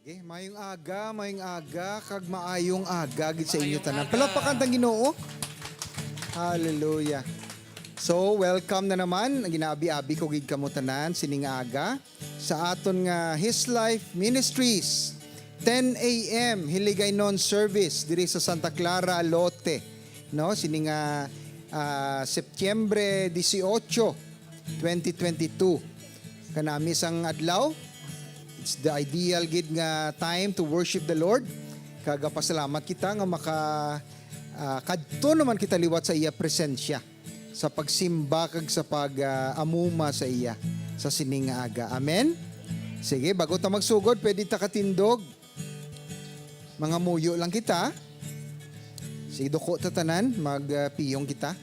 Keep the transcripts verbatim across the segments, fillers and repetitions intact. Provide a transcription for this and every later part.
Okay, mayong aga, mayong aga, kag maayong aga gid sa inyo tanan. Palakpakan tang Ginoo. Hallelujah. So, welcome na naman. Ginaabi-abi ko gid kamo tanan sining aga sa aton nga His Life Ministries, ten a m Hiligaynon service diri sa Santa Clara, Lote, no? Sini nga, ah, Setyembre dieciocho, twenty twenty-two. Kanami sang adlaw, it's the ideal gid nga time to worship the Lord. Kagapasalamat kita nga maka, ah, kadto naman kita liwat sa iya presensya sa pagsimba kag sa pag, ah, amuma sa iya sa sining nga aga. Amen? Sige, bago ta magsugod, pwede ta katindog. Mangamuyo lang kita. Sige, duko ta tanan, magpiyong kita.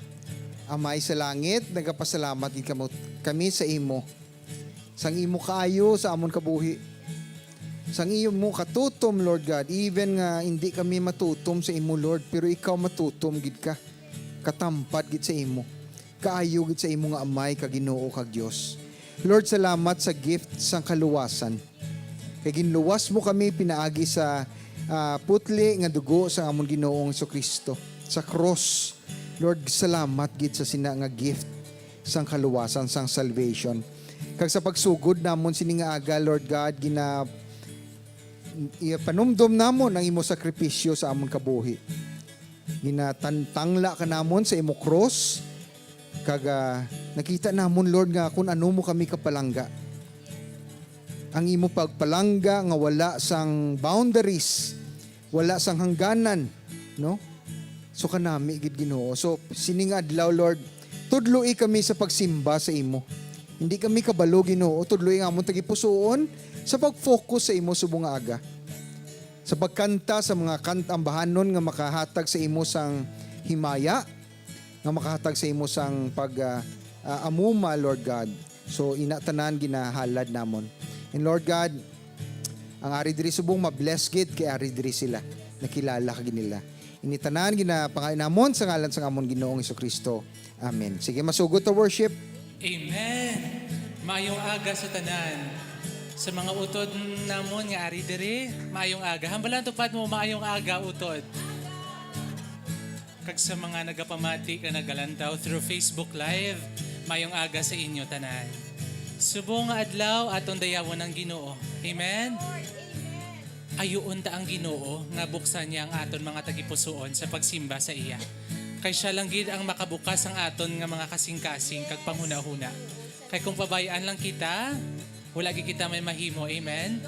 Amay sa langit, nagapasalamat gid kamo, kami sa imo. Sang imo kaayo sa amon kabuhi. Sang imo katutom, Lord God. Even nga hindi kami matutom sa imo, Lord, pero ikaw matutom gid ka. Katampad gid sa imo. Kaayo gid sa imo nga Amay, ka Ginoo, kag Dios. Lord, salamat sa gift sang kaluwasan. Kay ginluwas mo kami pinaagi sa, ah, putli nga dugo sang amon Ginoong Jesu-Cristo sa krus. Lord, salamat gid sa sina nga gift sang kaluwasan, sang salvation. Kag sa pagsugod namon sini nga aga, Lord God, gina-, ipanumdom namon ang imo sakripisyo sa amon kabuhi. Ginatantangla ka namon sa imo krus, kag, ah, nakita namon, Lord, nga kun ano mo kami kapalangga. Ang imo pagpalangga nga wala sang boundaries, wala sang hangganan, no? So, kanami gid, Ginoo. So, sining adlaw, Lord, tudloi kami sa pagsimba sa imo. Hindi kami kabalo, Ginoo. Tudloi ang amon tagipusoon sa pag-focus sa imo subong nga aga. Sa pagkanta sa mga kant-, ambahanon nga makahatag sa imo sang himaya, nga makahatag sa imo sang pag, ah, ah, amuma, Lord God. So, ina tanan ginahalad namon. And Lord God, ang ari diri subong mabless gid kay ari diri sila. Nakilala ka gid nila. Ini tanan ginapangayo namon sa ngalan sang amon Ginoong Jesu-Cristo. Amen. Sige, masugot ta worship. Amen. Maayong aga sa tanan. Sa mga utod namon nga ari diri, maayong aga. Hambalan tupad mo, maayong aga, utod. Kag sa mga nagapamati ka nagalantaw through Facebook Live, maayong aga sa inyo tanan. Subong nga adlaw, aton dayawon ang Ginoo. Amen? Ayuon ta ang Ginoo nga buksan niya ang aton mga tagipusoon sa pagsimba sa iya. Kay siya lang gid ang makabukas ang aton nga mga kasing-kasing kag panghunahuna. Kay kung pabay-an lang kita, wala gid kita may mahimo. Amen?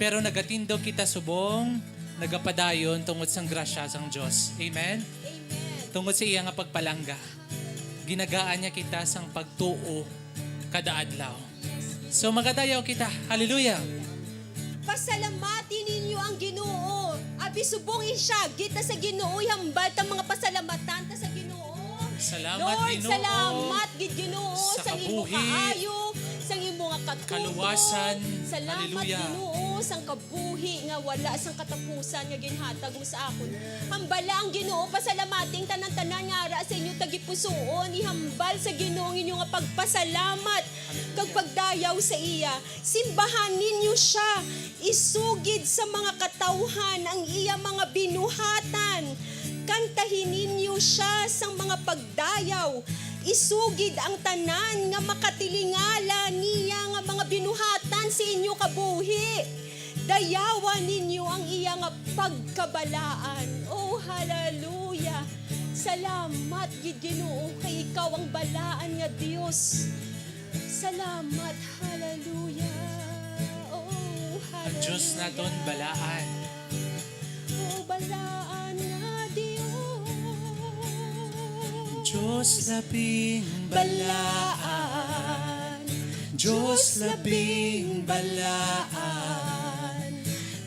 Pero nagatindog kita subong nagapadayon tungod sang grasya sang Dios. Amen? Tungod sa iya nga pagpalangga, ginagaan niya kita sang pagtuo kada adlaw. So, magadayaw kita. Hallelujah! Pasalamati ninyo ang Ginoo. Abi subong isyagit ta sa Ginoo, ihambal ta mga pasalamatan ta sa Ginoo. Salamat, Lord, Ginoo, salamat gid, Ginoo, sa sang imo kabuhi, kaayo, sang imo nga katutom. Kaluwasan. Salamat, Hallelujah. Ginoo, sang kabuhi nga wala sang katapusan nga ginhatag mo sa akon. Hambala ang Ginoo, pasalamati ang tanan-tanan nga ara sa inyo tagipusoon. Ihambal sa Ginoo ang inyo nga pagpasalamat kag pagdayaw sa iya. Simbahan ninyo sia, isugid sa mga katawhan ang iya mga binuhatan. Kantahi ninyo sia sang mga pagdayaw, isugid ang tanan nga makatilingala niya nga mga binuhatan sa inyo kabuhi. Dayawa ninyo ang iya nga pagkabalaan. Oh, hallelujah! Salamat gid, Ginoo, kay ikaw ang balaan nga Dios. Salamat. Hallelujah. Oh, Ang Diyos hallelujah. Naton balaan. Oh, balaan nga Dios. Diyos labing balaan. Diyos labing balaan.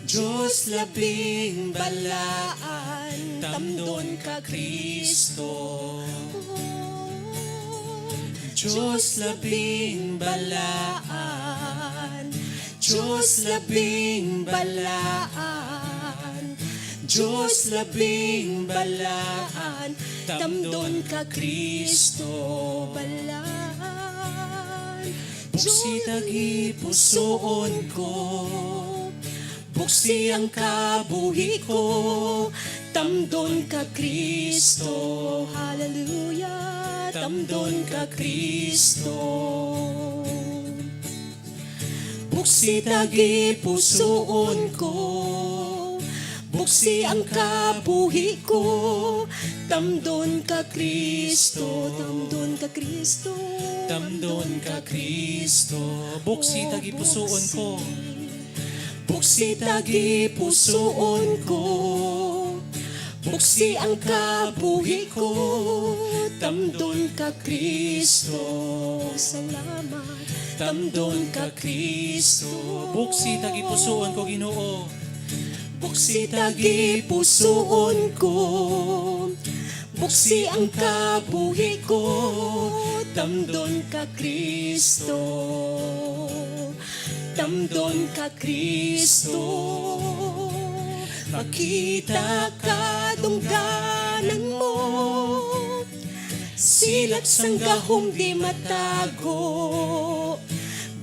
Diyos labing balaan. Tamdon ka, Kristo. Diyos labing balaan, Diyos labing balaan, Diyos labing balaan, tamdon ka, Kristo, balaan. Buksi tagipusoon ko, Buksi ang kabuhi ko, tamdon ka Kristo. Hallelujah, tamdon ka Kristo. Buksi tagipusoon ko, buksi ang kabuhi ko, tamdon ka Kristo, tamdon ka Kristo, tamdon ka Kristo. Buksi tagipusoon ko, buksi tagipusoon ko, buksi ang kabuhi ko, tamdon ka Kristo. Salamat, tamdon ka Kristo. Buksi tagipusoon ko, Ginoo. Buksi tagipusoon ko, buksi ang kabuhi ko, tamdon ka Kristo. Tamdon ka Kristo, makita ka dungganan mo. Silak sang gahom di matago,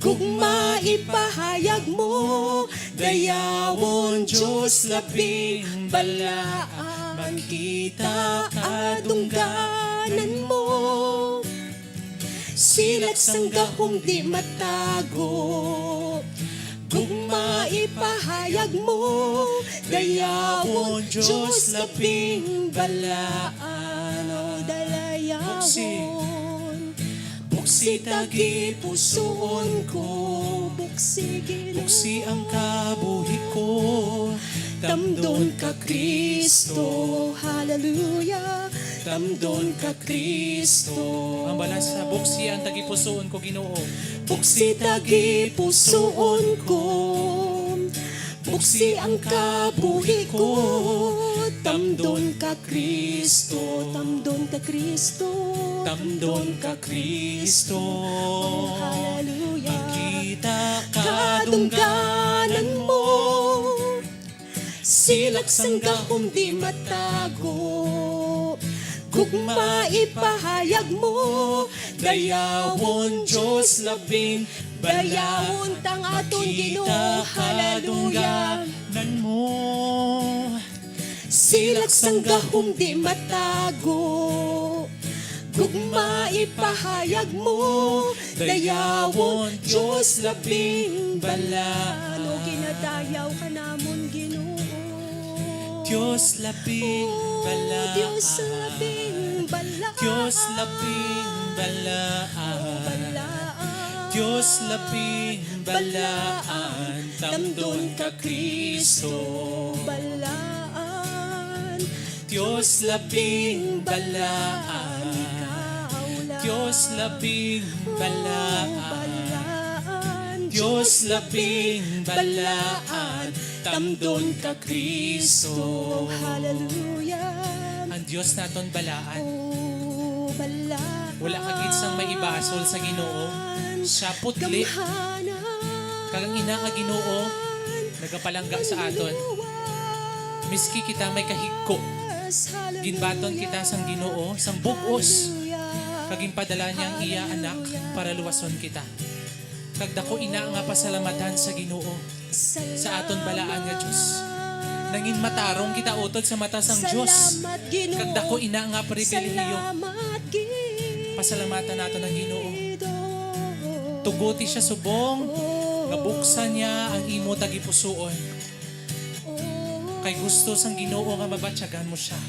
gugma ipahayag mo. Dayawon, Dios, labing balaan, makita ka dungganan mo. Silak sang gahom di matago, gugma ipahayag mo. Dayawon, Dios, labing balaan, o dayawon. Buksi. Buksi tagipusoon ko, buksi, Ginoo. Buksi ang kabuhi ko, tamdon ka Kristo. Hallelujah, tamdon ka Kristo. Ang balas sa buksi ang tagipusoon ko, Ginoo. Buksi tagipusoon ko, buksi ang kabuhi ko, tamdon ka Kristo, tamdon ka Kristo, tamdon ka Kristo. Oh, hallelujah. Makita ka dungganan mo, silak sang gahom di matago, gugma ipahayag mo. Dayawon, Dios, labing balaan, dayawon tang aton Ginoo. Makita ka dungganan mo. Silak sang gahom di matago, gugma ipahayag mo. Dayawon, Dios, labing balaan. O, ginadayaw ka namon, Ginoo. Dios, labing balaan. O, Dios, labing balaan. Dios, labing balaan. O, balaan. Dios, labing balaan, tamdon ka Kristo. Balaan. Dios, labing balaan. Ikaw lang. Dios, labing balaan. O, balaan. Dios, labing balaan, tamdon ka Kristo. Hallelujah. Ang Dios naton balaan. O, balaan. Wala ka gid sang maibasol sa Ginoo. Siya putli. Gamhanan. Kag ang ina nga Ginoo, nagapalangga sa aton. Miski kita may kahigko, ginbaton kita sang Ginoo sang bug-os, kag ginpadala niya ang iya Anak para luwason kita. Kag daku ina nga pasalamatan sa Ginoo, sa aton balaan nga Dios. Nangin matarong kita utod sa mata sang Dios. Salamat, Ginoo. Kag daku ina nga pribilehiyo. Salamat, Ginoo. Pasalamatan naton ang Ginoo. Tuguti siya subong nga buksan niya ang imo tagipusoon. Kay gusto sang Ginoo nga mabatyagan mo siya.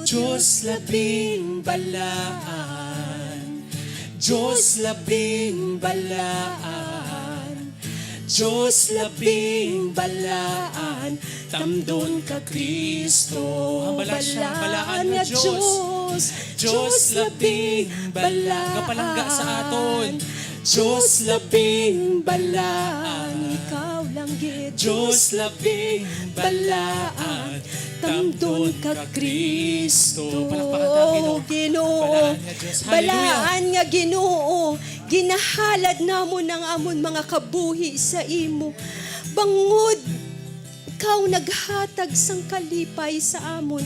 Dios, labing balaan. Dios, labing balaan. Dios, labing balaan. Tamdon ka Kristo. Ang balaan siya, balaan nga Dios. Dios, labing balaan. Gapalangga sa aton. Dios, labing balaan. Ikaw lang gid. Dios, labing balaan. Tamdon ka Kristo. Palakpakan ta ang Ginoo. O, Ginoo. Balaan nga Dios. Hallelujah. Balaan nga Ginoo. Ginahalad namon ang amon mga kabuhi sa imo. Bangod ikaw naghatag sang kalipay sa amon,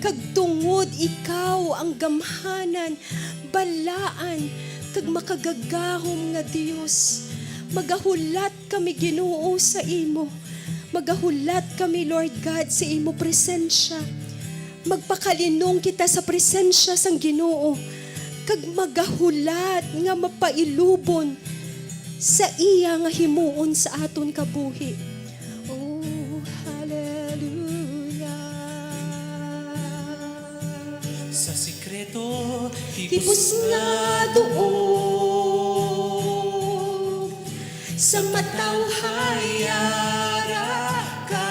kag tungod ikaw ang gamhanan, balaan, kag makagagahom nga Dios, magahulat kami, Ginoo, sa imo. Magahulat kami, Lord God, sa imo presensya. Magpakalinong kita sa presensya sang Ginoo, kag magahulat nga mapailubon sa iya nga himuon sa aton kabuhi. Oh, hallelujah. Sa sikreto, hipos nga duog, sa mataw hayara ka.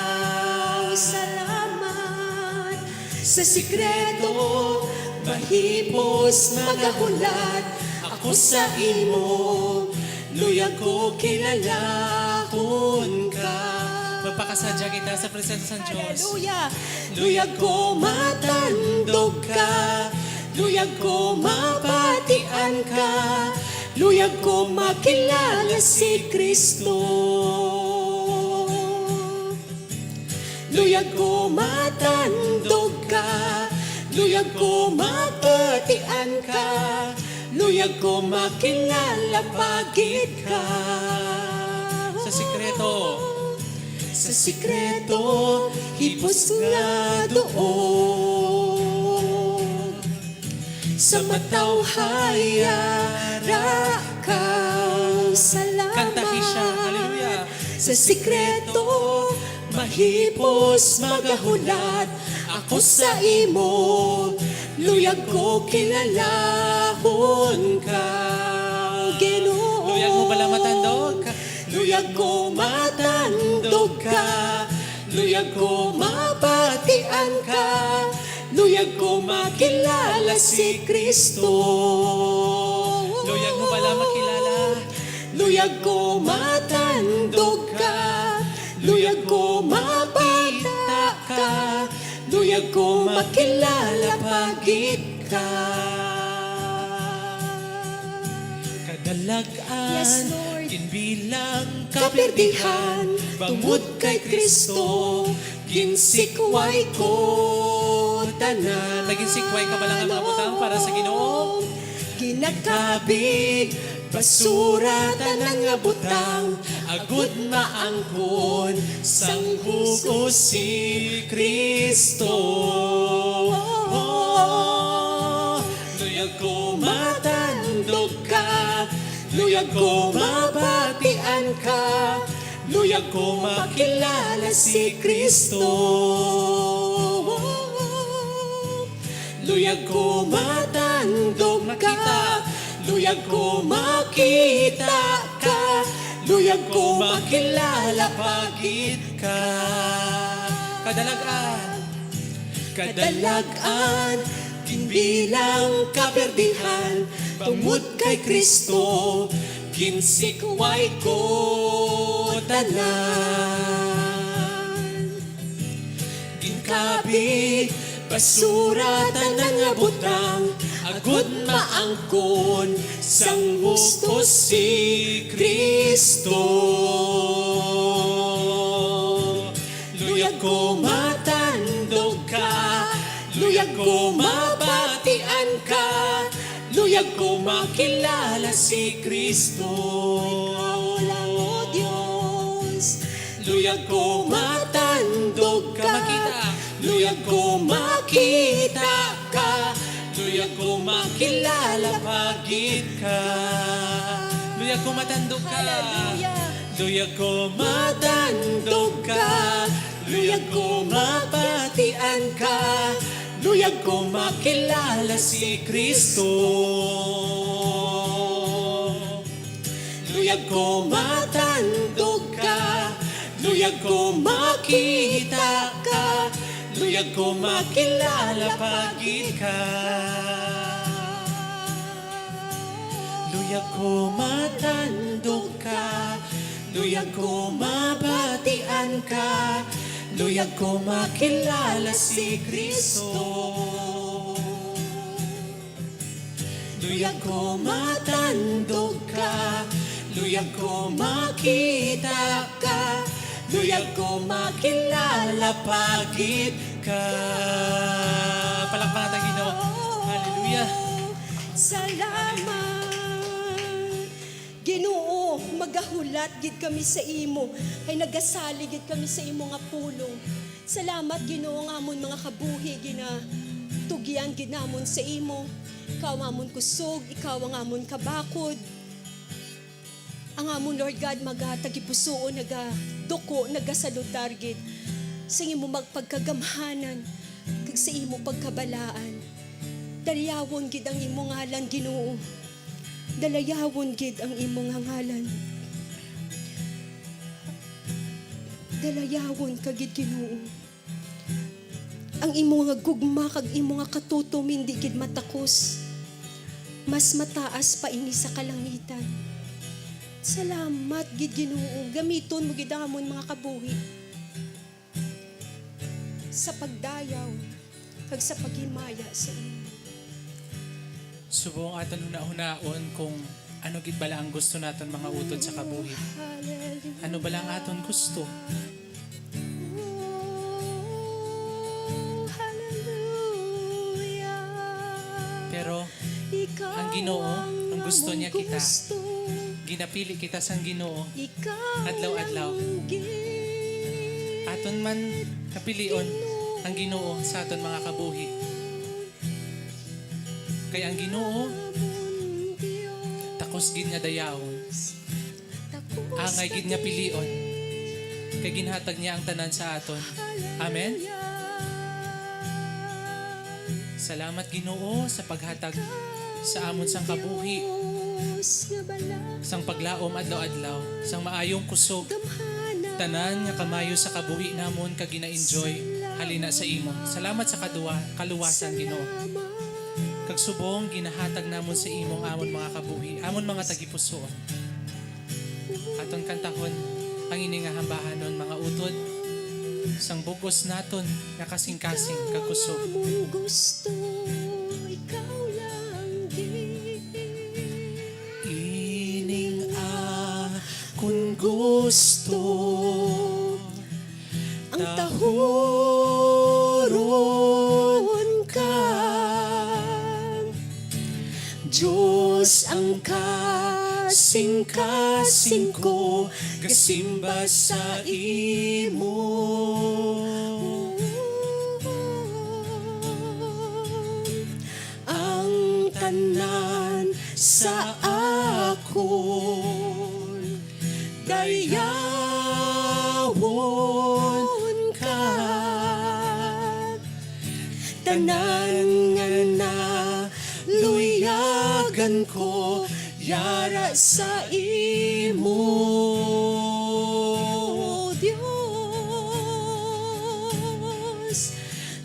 Salamat. Sa sikreto, mahipos magahulat ako sa imo. Luyag ko kilalahon ka. Magpakasadya kita sa presensya sang Dios. Hallelujah. Luyag ko matandog ka. Luyag ko mabatian ka. Luyag ko makilala si Kristo. Luyag ko matandog ka. Luyag ko mabatian ka. Luyag ko makilala pa gid ka. Sa sikreto. Sa sikreto, hipos nga duog, sa mataw hayara ka. Salamat. Kantahi siya. Hallelujah. Sa sikreto, mahipos magahulat ako sa imo. Luyag ko kilalahon ka, Ginoo. Luyag mo bala matandog? Luyag ko matandog ka. Luyag ko mabatian ka. Luyag ko makilala si Kristo. Luyag mo bala makilala? Luyag ko matandog ka. Luyag ko mabata ka. Luyag ko makilala pa gid ka. Kadalag-an, yes, Lord, ginbilang kapirdihan, bangod kay Kristo, ginsikway ko tanan. Naginsikway ka bala nga mga butang para sa Ginoo? Ginakabig, basura, tanan nga butang, agud maangkon sang husto si Kristo. Luyag ko matandog ka, luyag ko mabatian ka, luyag ko makilala si Kristo. Luyag ko matandog ka, luyag ko makita ka, luyag ko makilala pa gid ka. Kadalag-an, kadalag-an, ginbilang kapirdihan, bangod kay Kristo, ginsikway ko tanan. Ginkabig, basura, tanan nga butang, agud maangkon sang husto si Kristo. Luyag ko matandog ka, luyag ko mabatian ka, luyag ko makilala si Kristo. Ikaw lang, O Dios. Luyag ko matandog ka. Makita. Luyag ko makita ka. Luyag ko makilala pa gid ka. Luyag ko matandog ka. Hallelujah. Luyag ko matandog ka. Luyag ko mabatian ka. Luyag ko makilala si Kristo. Luyag ko matandog ka, luyag ko makita ka, luyag ko makilala pa gid ka. Luyag ko matandog ka, luyag ko mabatian ka, luyag ko makilala si Kristo. Luyag ko matandog ka, luyag ko makita ka, luyag ko makilala pa gid ka. Palakpakan natin, Ginoo. Hallelujah. Salamat. Ginoo, magahul- Lat gid kami sa imo, kay nagasalig gid kami sa imo nga pulong. Salamat, Ginoo, nga amon mga kabuhi ginatugyan gid namon sa imo. Ikaw ang amon kusog, ikaw ang amon kabakod. Ang amon, Lord God, mga tagipusoon, nagaduko, nagasaludar gid sa imo magpagkagamhanan kag sa imo pagkabalaan. Dalayawon gid ang imo ngalan, Ginoo. Dalayawon gid ang imo nga ngalan. Dalayawon ka gid, Ginoo. Ang imo nga gugma kag imo nga katutom hindi gid matakos. Mas mataas pa ini sa kalangitan. Salamat gid, Ginoo. Gamiton mo gid ang amon mga kabuhi sa pagdayaw kag sa paghimaya sa imo. Subong aton hunahunaon kung ano gid bala ang gusto naton mga utod sa kabuhi. Ano bala ang aton gusto? Pero ang Ginoo, ang gusto niya kita. Ginapili kita sang Ginoo. Adlaw-adlaw. Aton man kapilion ang Ginoo sa aton mga kabuhi. Kay ang Ginoo takos gid nga dayawon. Angay gid nga pilion, kay ginhatag niya ang tanan sa aton. Amen. Salamat, Ginoo, sa paghatag sa amon sang kabuhi, sang paglaom adlaw-adlaw, sang maayong kusog, tanan nga kamayo sa kabuhi namon kag gina-enjoy halina sa imo. Salamat sa kaduwa, kaluwasan, Ginoo. Kag subong ginahatag namon sa imo ang amon mga kabuhi, amon mga tagipusoon. Aton kantahon ang ini nga hambahanon, mga utod, sang bug-os naton nga kasing-kasing kag kusog. Ikaw ang amon gusto, ikaw lang gid. Ining akon gusto, ang tahuron ka. Dios, ang kasing-kasing ko gasimba sa imo. Ang tanan sa akon dayawon ka. Tanan nga naluyagan ko yara sa imo, Dios.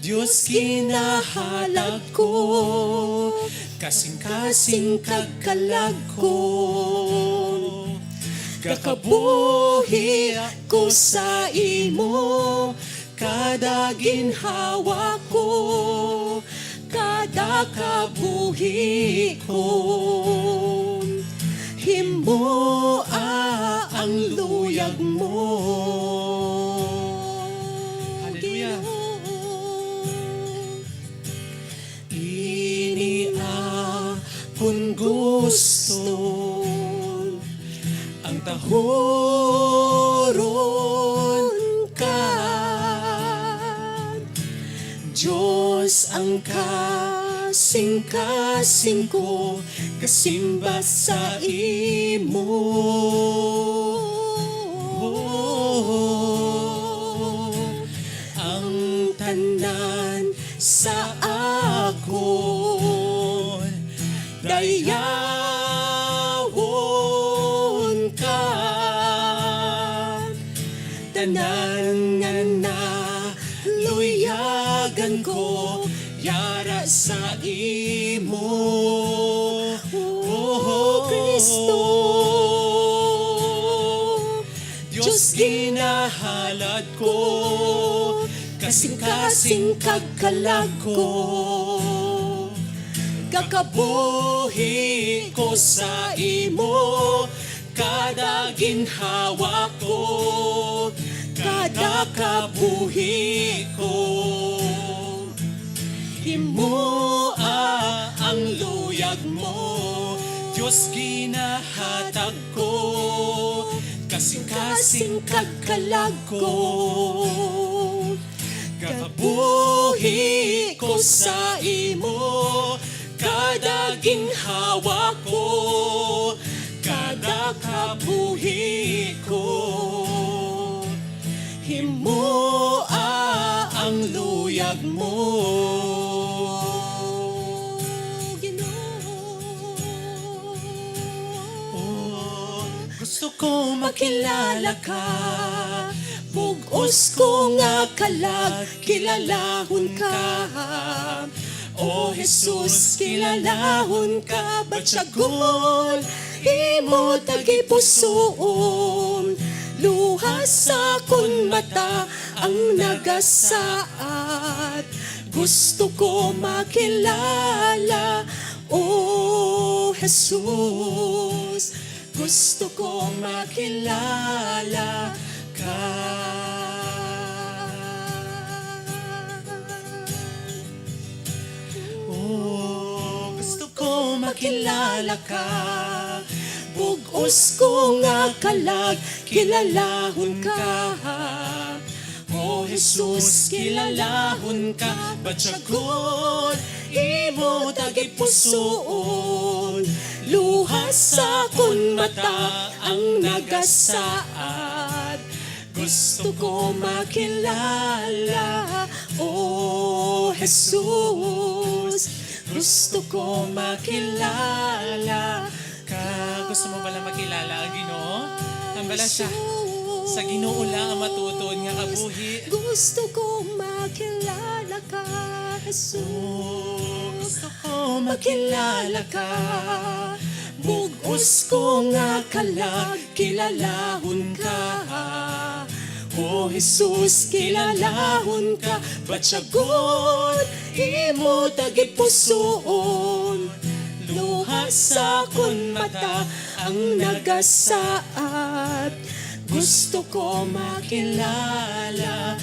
Dios, ginahalag ko, kasing-kasing kag kalag ko. Gakabuhi ko sa imo, kada ginhawa ko, kada kabuhi ko. Himoa ang luyag mo, Hallelujah. Ginoo. Ini akon gusto, ang tahuron ka. Dios, ang kasing-kasing ko gasimba sa imo. Ang tanan sa akon dayawon ka. Tanan nga naluyagan ko yara sa imo, O Cristo. Dios, ginahalad ko, kasing-kasing kag kalag ko. Gakabuhi ko sa imo, kada ginhawa ko, kada kabuhi ko. Himoa ang luyag mo, Dios, ginahatag ko. Kasing-kasing kag kalag ko, kabuhi ko sa imo, kada ginhawa ko, kada kabuhi ko. Himoa ang luyag mo, Ginoo. Oh, gusto ko makilala ka. Bug-os ko nga kalag, kilalahon ka. O Jesus, kilalahon ka. Batyagon imo tagipusoon. Luha sa akon mata ang nagasaad. Gusto ko makilala, o Jesus. Gusto ko makilala ka. Oh, gusto ko makilala ka. Bug-os ko nga kalag, kilalahon ka. O Jesus, kilalahon ka. Batyagon imo tagipusoon. Luha sa akon mata ang nagasaad. Gusto ko makilala, o Jesus. Gusto ko makilala ka. Gusto mo bala makilala ang Ginoo? Ang bala siya, sa Ginoo lang ang matutuon nga kabuhi. Gusto ko makilala ka, Jesus. Gusto ko makilala ka. Bug-os ko nga kalag, kilalahon ka. O Jesus, kilalahon ka. Batyagon imo tagipusoon. Luha sa akon mata ang nagasaad. Gusto ko makilala,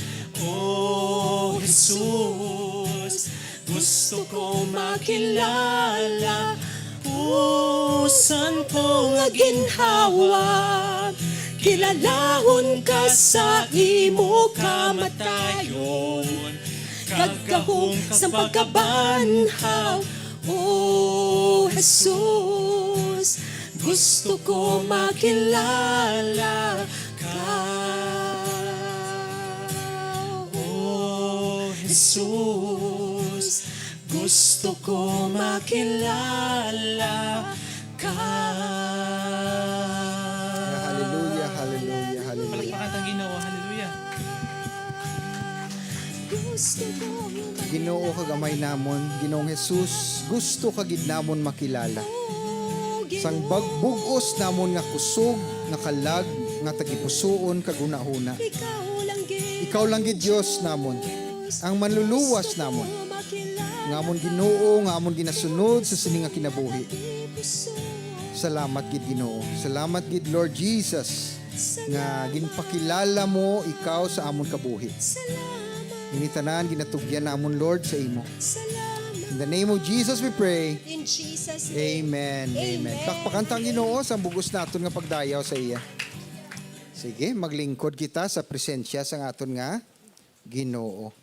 o Jesus. Gusto ko makilala, pusan ko nga ginhawa. Kilalahon ka sa imo kamatayon, kag gahom sa pagkabanhaw. O Jesus, gusto ko makilala ka. O Jesus, gusto ko makilala ka. Hallelujah, hallelujah, hallelujah. Palakpakan ang Ginoo. Hallelujah. Ginoo kag Amay namon, Ginoong Jesus, gusto ka gid namon makilala. Sang bag-, bug-os namon nga kusog, nga kalag, nga tagipusoon kag hunahuna. Ikaw lang gid, Dios namon, ang manluluwas namon, nga amon Ginoo, nga amon ginasunod sa sini nga kinabuhi. Salamat gid, Ginoo. Salamat gid, Lord Jesus, nga ginpakilala mo ikaw sa amon kabuhi. Ini tanan ginatugyan namon, Lord, sa imo. In the name of Jesus we pray. In Jesus' name. Amen. Amen. Amen. Pakpakan ta ang Ginoo sa bug-os naton nga pagdayaw sa iya. Sige, maglingkod kita sa presensya sang aton nga Ginoo.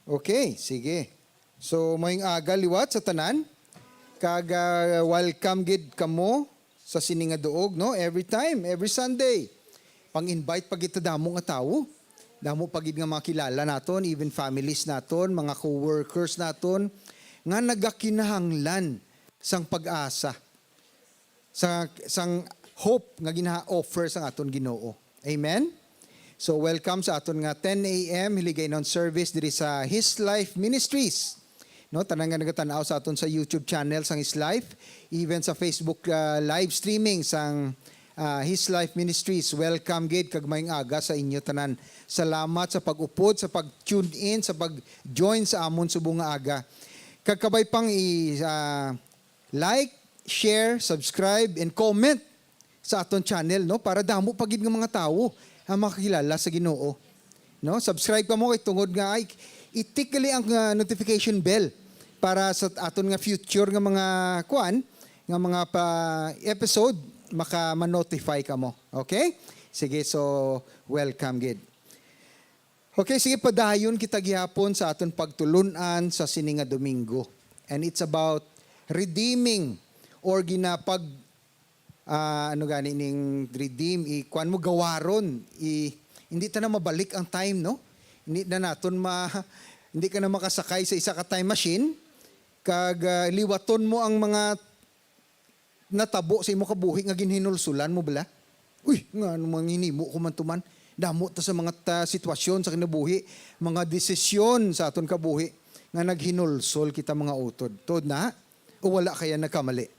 Okay, sige. So, maayong aga liwat sa tanan. Kag, ah, welcome gid kamo sa sini nga duog, no? Every time, every Sunday. Pang-invite pa gid ta damo nga tawo. Damo pa gid nga mga kilala naton, even families naton, mga co-workers naton, nga nagakinahanglan sang pag-asa, sa, sang hope nga gina-offer sang aton Ginoo. Amen? So, welcome sa aton nga ten a m hiligaynon service diri sa His Life Ministries. No, tanan nga nagatan-aw sa aton sa YouTube channel sang His Life, even sa Facebook, ah, live streaming sang, ah, His Life Ministries. Welcome gid kag maayong aga sa inyo tanan. Salamat sa pag-upod, sa pag-tune in, sa pag-join sa amon subong nga aga. Kag kabay pang i-, ah, like, share, subscribe, and comment sa aton channel, no? Para damo pa gid nga mga tawo ang makakilala sa Ginoo. No? Subscribe kamo kay tungod nga ay i-tick gali ang, ah, notification bell para sa aton nga future nga mga kuan, nga mga pa episode, maka-notify kamo. Okay? Sige, so welcome gid. Okay, sige, padayon kita gihapon sa aton pagtulun-an sa sini nga Domingo. And it's about redeeming or ginapag, ah, ano gani ning redeem, i-, kuwan mo, gawaron, i-, hindi ta na mabalik ang time, no? Hindi na naton ma-, hindi ka na makasakay sa isa ka time machine, kag, ah, liwaton mo ang mga natabo sa imo kabuhi nga ginhinulsulan mo bala? Uy, nga ano man hinimo ko man to man? Damo ta sa mga ta-, sitwasyon sa kinabuhi, mga desisyon sa aton kabuhi nga naghinulsol kita mga utod. Tuod na? O wala kaya nagkamali?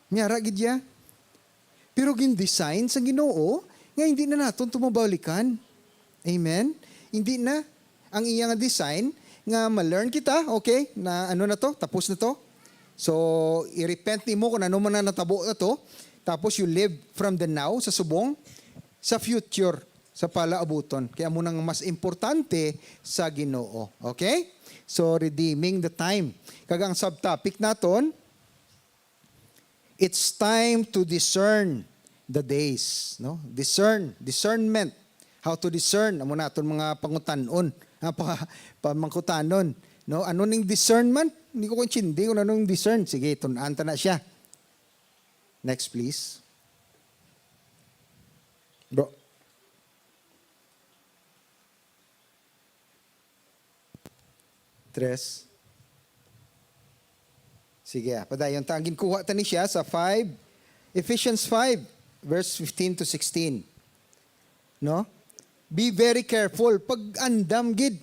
Nyara gid ya. Pero gin-design sa Ginoo nga hindi na naton to mabalikan. Amen? Hindi na. Ang iya nga design nga ma-learn kita, okay, na ano na to, tapos na to. So, i-repent nimo kung ano man na natabo na to. Tapos you live from the now, sa subong, sa future, sa palaabuton. Kaya mo nang mas importante sa Ginoo. Okay? So, redeeming the time. Kag ang subtopic naton, it's time to discern the days, no? Discern, discernment. How to discern? Amo na aton mga pangutan-on, ah, pa, pamangkutanon, no? Ano ning discern man? Hindi ko intindi kung ano ning discern. Sige, tun-an ta na siya. Next, please. Bro. Tres. Sige, ah, padayon ta. Ang ginkuha ta ni siya sa five, Ephesians five, verse fifteen to sixteen. No? Be very careful. Pag-andam gid.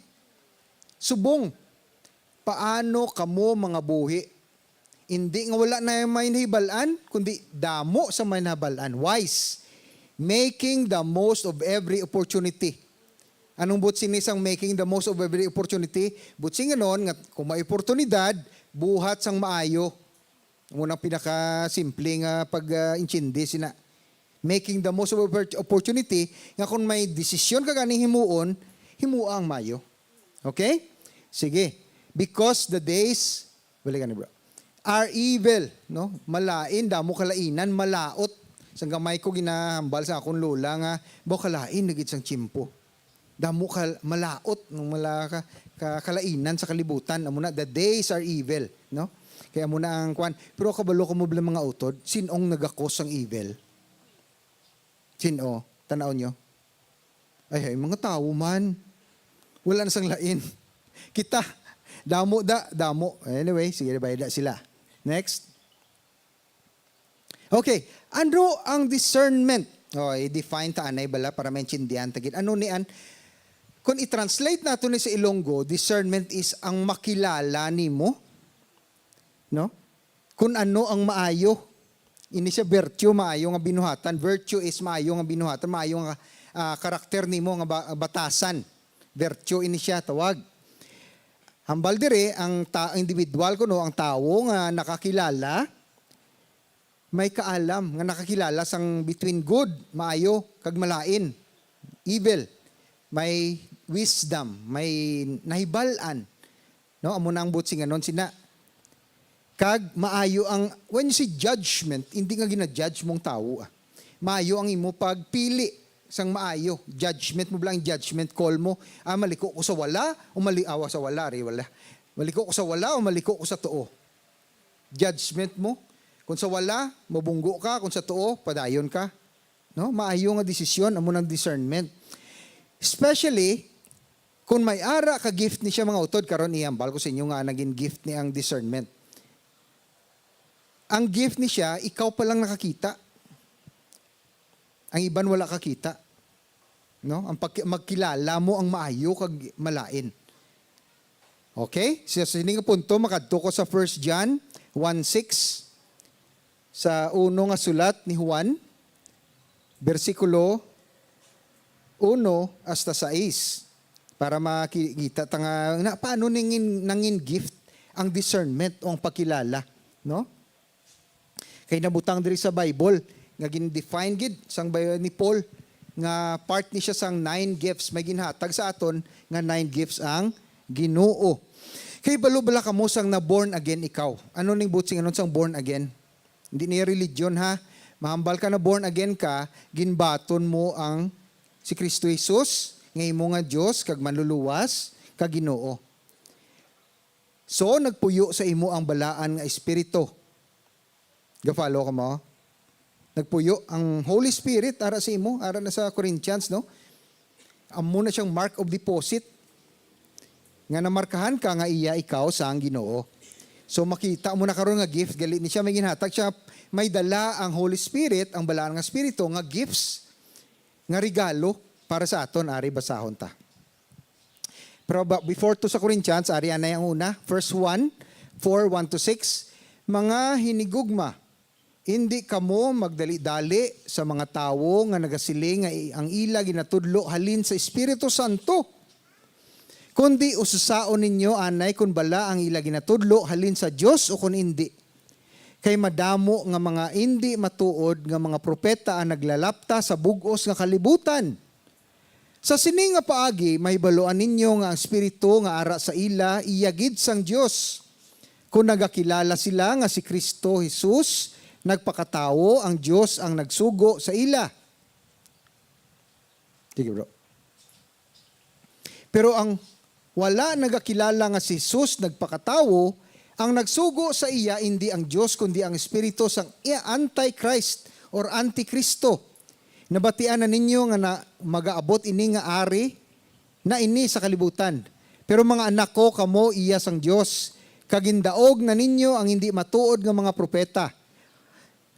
Subong. Paano kamo mga buhi? Hindi nga wala na may nahibal-an, kundi damo sa may nahibal-an. Wise. Making the most of every opportunity. Anong buot sini sang making the most of every opportunity? Buot singanon nga kung may oportunidad, buhat sang maayo. Amo nang pinakasimple nga pag, ah, intindi sina. Making the most of oppor-, opportunity, nga kung may desisyon ka ganing himuon, himua ang maayo. Okay? Sige. Because the days, balikan ni bro, are evil, no? Malain, damo kalainan, malaot. Sang gamay ko ginahambal sa akon lola nga, "Baw kalain na gid sang tiyempo. Damo ka malaot, ng mala ka, ka-, kalainan sa kalibutan." Amo na, the days are evil, no? Kaya amo na ang kwan. Pero kabalo ko mo bala mga utod, sin-ong nagakos ang evil? Sin-o? Tanaw nyo. Ay, ay, mga tawo man. Wala na sang lain. Kita, damo da, damo. Anyway, sige, bayad da sila. Next. Okay, ano ang discernment? Oh, i-define ta anay bala para maintindihan ta gid. Ano ni an, kung i-translate nato ni sa Ilonggo, discernment is ang makilala nimo, no? Kung ano ang maayo. Ini siya virtue, maayo nga binuhatan. Virtue is maayo nga binuhatan, maayo nga, ah, karakter nimo nga ba-, batasan. Virtue ini siya tawag. Hambal dire ang ta-, individual kuno ang tawo nga nakakilala, may kaalam nga nakakilala sang between good, maayo, kag malain, evil. May wisdom, may nahibal-an. No, amo na ang buot singanon sina. Kag maayo ang, when you say judgment, hindi nga gina-judge mong tawo, ah. Maayo ang imo pagpili sang maayo. Judgment mo bala ang judgment call mo. Ah, maliko ko sa wala o mali-, awa sa wala, re, wala. Maliko ko sa wala o maliko ko sa tuo. Judgment mo. Kung sa wala, mabunggo ka. Kung sa tuo, padayon ka. No? Maayo nga desisyon, amo nang discernment. Especially, kung may ara ka gift ni siya, mga utod, karon ihambal ko sa inyo nga naging gift ni ang discernment. Ang gift ni siya, ikaw pa lang nakakita. Ang iban wala kakita. No? Ang pag-, magkilala mo ang maayo kag malain. Okay? Sa sini nga punto, makadto ko sa First John one six, sa uno nga sulat ni Juan, bersikulo uno hasta sais, para makita ta nga, na, paano nangin, nangin gift ang discernment o ang pagkilala, no? Kay nabutang diri sa Bible nga gin-define gid sang Bi-, ni Paul nga part ni siya sang nine gifts. May ginhatag sa aton nga nine gifts ang Ginoo. Kay balo bala kamo sang na born again ikaw? Ano ning buot singanon sang born again? Hindi niya religion, ha? Mahambal ka na born again ka, ginbaton mo ang si Kristo Jesus nga imo nga Dios kag Manluluwas kag Ginoo. So, nagpuyo sa imo ang balaan nga Espiritu. Ga-follow ka mo? Nagpuyo ang Holy Spirit ara sa imo, ara na sa Corinthians, no? Amo na siyang mark of deposit nga namarkahan ka nga iya ikaw sang Ginoo. So, makita mo na karon nga gift, gali ni siya may ginhatag siya, may dala ang Holy Spirit, ang balaan nga Espiritu, nga gifts, nga regalo para sa aton. Ari, basahon ta. Pero ba, before to sa Corinthians, ari anay ang una, verse one, four, one to six, "Mga hinigugma, indi kamo magdali-dali sa mga tawo nga nagasiling nga i-, ang ila ginatudlo halin sa Espiritu Santo. Kundi ususaon ninyo anay kon bala ang ila ginatudlo halin sa Dios o kon indi. Kay madamo nga mga indi matuod nga mga propeta ang naglalapta sa bug-os nga kalibutan. Sa sini nga paagi, mahibaluan ninyo nga ang espiritu nga ara sa ila iya gid sang Dios. Kon nagakilala sila nga si Cristo Jesus nagpakatawo, ang Dios ang nagsugo sa ila." Sige, bro. Pero ang wala nagakilala nga si Jesus nagpakatawo, ang nagsugo sa iya indi ang Dios, kundi ang espiritu sang iya antichrist or antikristo. Nabatian na ninyo nga na, magaabot ini nga ari na ini sa kalibutan. Pero mga anak ko, kamo iya sang Dios, kag gindaog na ninyo ang hindi matuod nga mga propeta.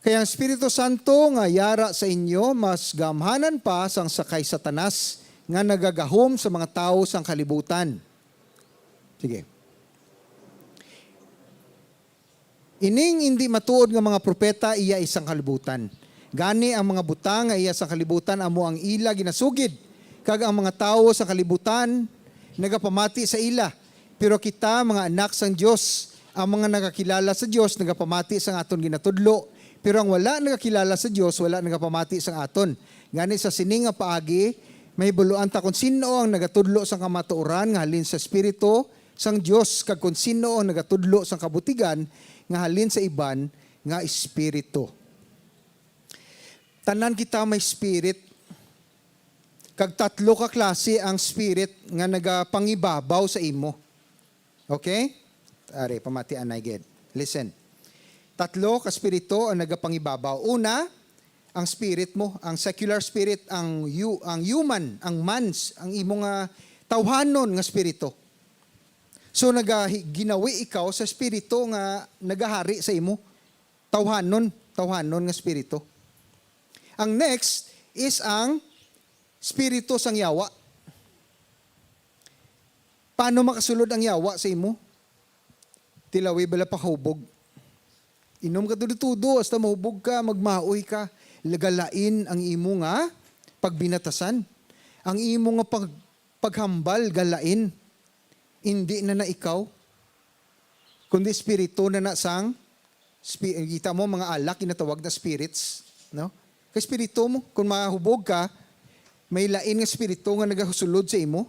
Kay ang Espiritu Santo nga yara sa inyo mas gamhanan pa sang sa kay Satanas nga nagagahom sa mga tawo sang kalibutan. Sige. Ining indi matuod nga mga propeta iya isang kalibutan. Gani ang mga butang nga iya sang kalibutan amo ang ila ginasugid, kag ang mga tawo sa kalibutan nagapamati sa ila. Pero kita, mga anak sang Dios, ang mga nagakilala sa Dios nagapamati sang aton ginatudlo, pero ang wala nagakilala sa Dios wala nagapamati sang aton. Gani sa sini nga paagi, mahibaluan ta kon sin-o ang nagatudlo sang kamatuoran nga halin sa Espiritu sang Dios, kag kon sin-o ang nagatudlo sang kabutigan nga halin sa iban nga espiritu. Tanan kita may spirit, kag tatlo ka klase ang spirit nga nagapangibabaw sa imo. Okay? Ari, pamatian na gid. Listen. Tatlo ka spirito ang nagapangibabaw. Una, ang spirit mo, ang secular spirit, ang hu-, ang human, ang man's, ang imo nga tawhanon nga spirito. So, nagahi-, ginawi ikaw sa spirito nga nagahari sa imo. Tawhanon, tawhanon nga spirito. Ang next is ang spirito sang yawa. Paano makasulod ang yawa sa imo? Tilawi bala pakahubog. Inom ka tudo-tudo, hasta mahubog ka, magmaoy ka. Galain ang imo nga pagbinatasan. Ang imo nga pag-, paghambal, galain. Indi na na ikaw, kundi espiritu na na sang spi-, kita mo, mga alak, ginatawag na spirits, no? Kay espiritu mo, kung mahubog ka, may lain nga espiritu nga nagasulod sa imo.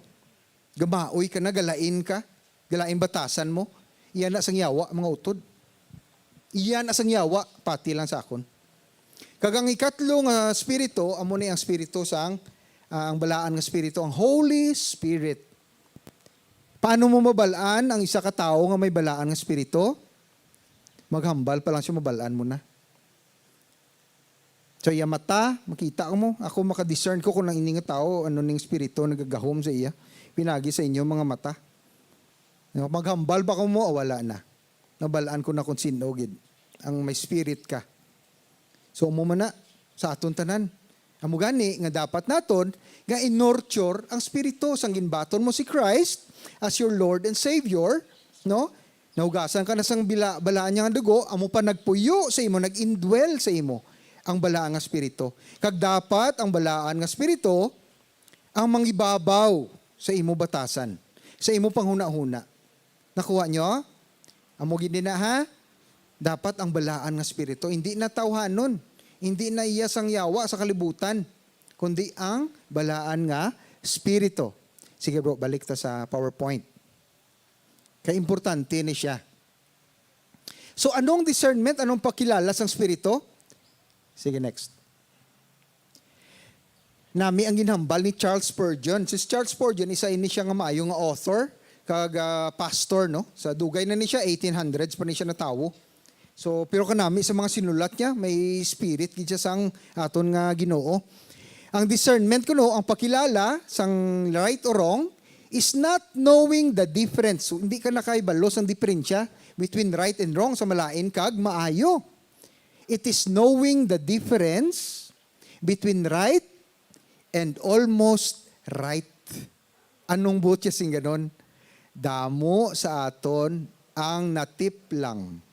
Gamaoy ka na, galain ka, galain batasan mo. Iya na sang yawa, mga utod. Iya na sang yawa, pati lang sa akon. Kag ang ikatlo nga spirito, amo ni ang spirito sang, ah, ang balaan nga spirito, ang Holy Spirit. Paano mo mabal-an ang isa ka tawo nga may balaan nga spirito? Maghambal pa lang siya, mabal-an mo na. Sa iya mata, makita mo. Ako, makadiscern ko kung ang ini nga tawo, ano ning spirito nagagahom sa iya. Pinagi sa inyo mga mata. Maghambal ba ko mo? O, wala na. Nabal-an ko na kung sino gid ang may spirit ka. So, amo man na sa aton tanan. Amo gani nga dapat naton nga i-nurture ang spirito. Sang ginbaton mo si Christ as your Lord and Savior, no? Nahugasan ka na sang bila-, balaan niya nga dugo, amo pa nagpuyo sa imo, nag-indwell sa imo ang balaan nga spirito. Kag dapat ang balaan nga spirito ang mangibabaw sa imo batasan, sa imo panghunahuna. Nakuha nyo? Amo gid na, ha? Dapat ang balaan nga spirito, hindi na tawhanon, hindi na iya sang yawa sa kalibutan, kundi ang balaan nga spirito. Sige bro, balik ta sa PowerPoint. Kay importante ni siya. So, anong discernment? Anong pagkilala sang spirito? Sige, next. Nami ang ginhambal ni Charles Spurgeon. Si Charles Spurgeon, isa ini siya nga maayo nga author, kag, ah, pastor, no? Sa dugay na ni siya, eighteen hundreds pa ni siya natawo. So, pero kanami sa mga sinulat niya, may spirit gid siya sang aton nga Ginoo. Ang discernment kuno, ang pakilala sang right or wrong, is not knowing the difference. So, hindi ka nakahibalo sang diferensya between right and wrong, sa malain kag maayo. It is knowing the difference between right and almost right. Anong buot siya sing ganon? Damo sa aton ang natiplang.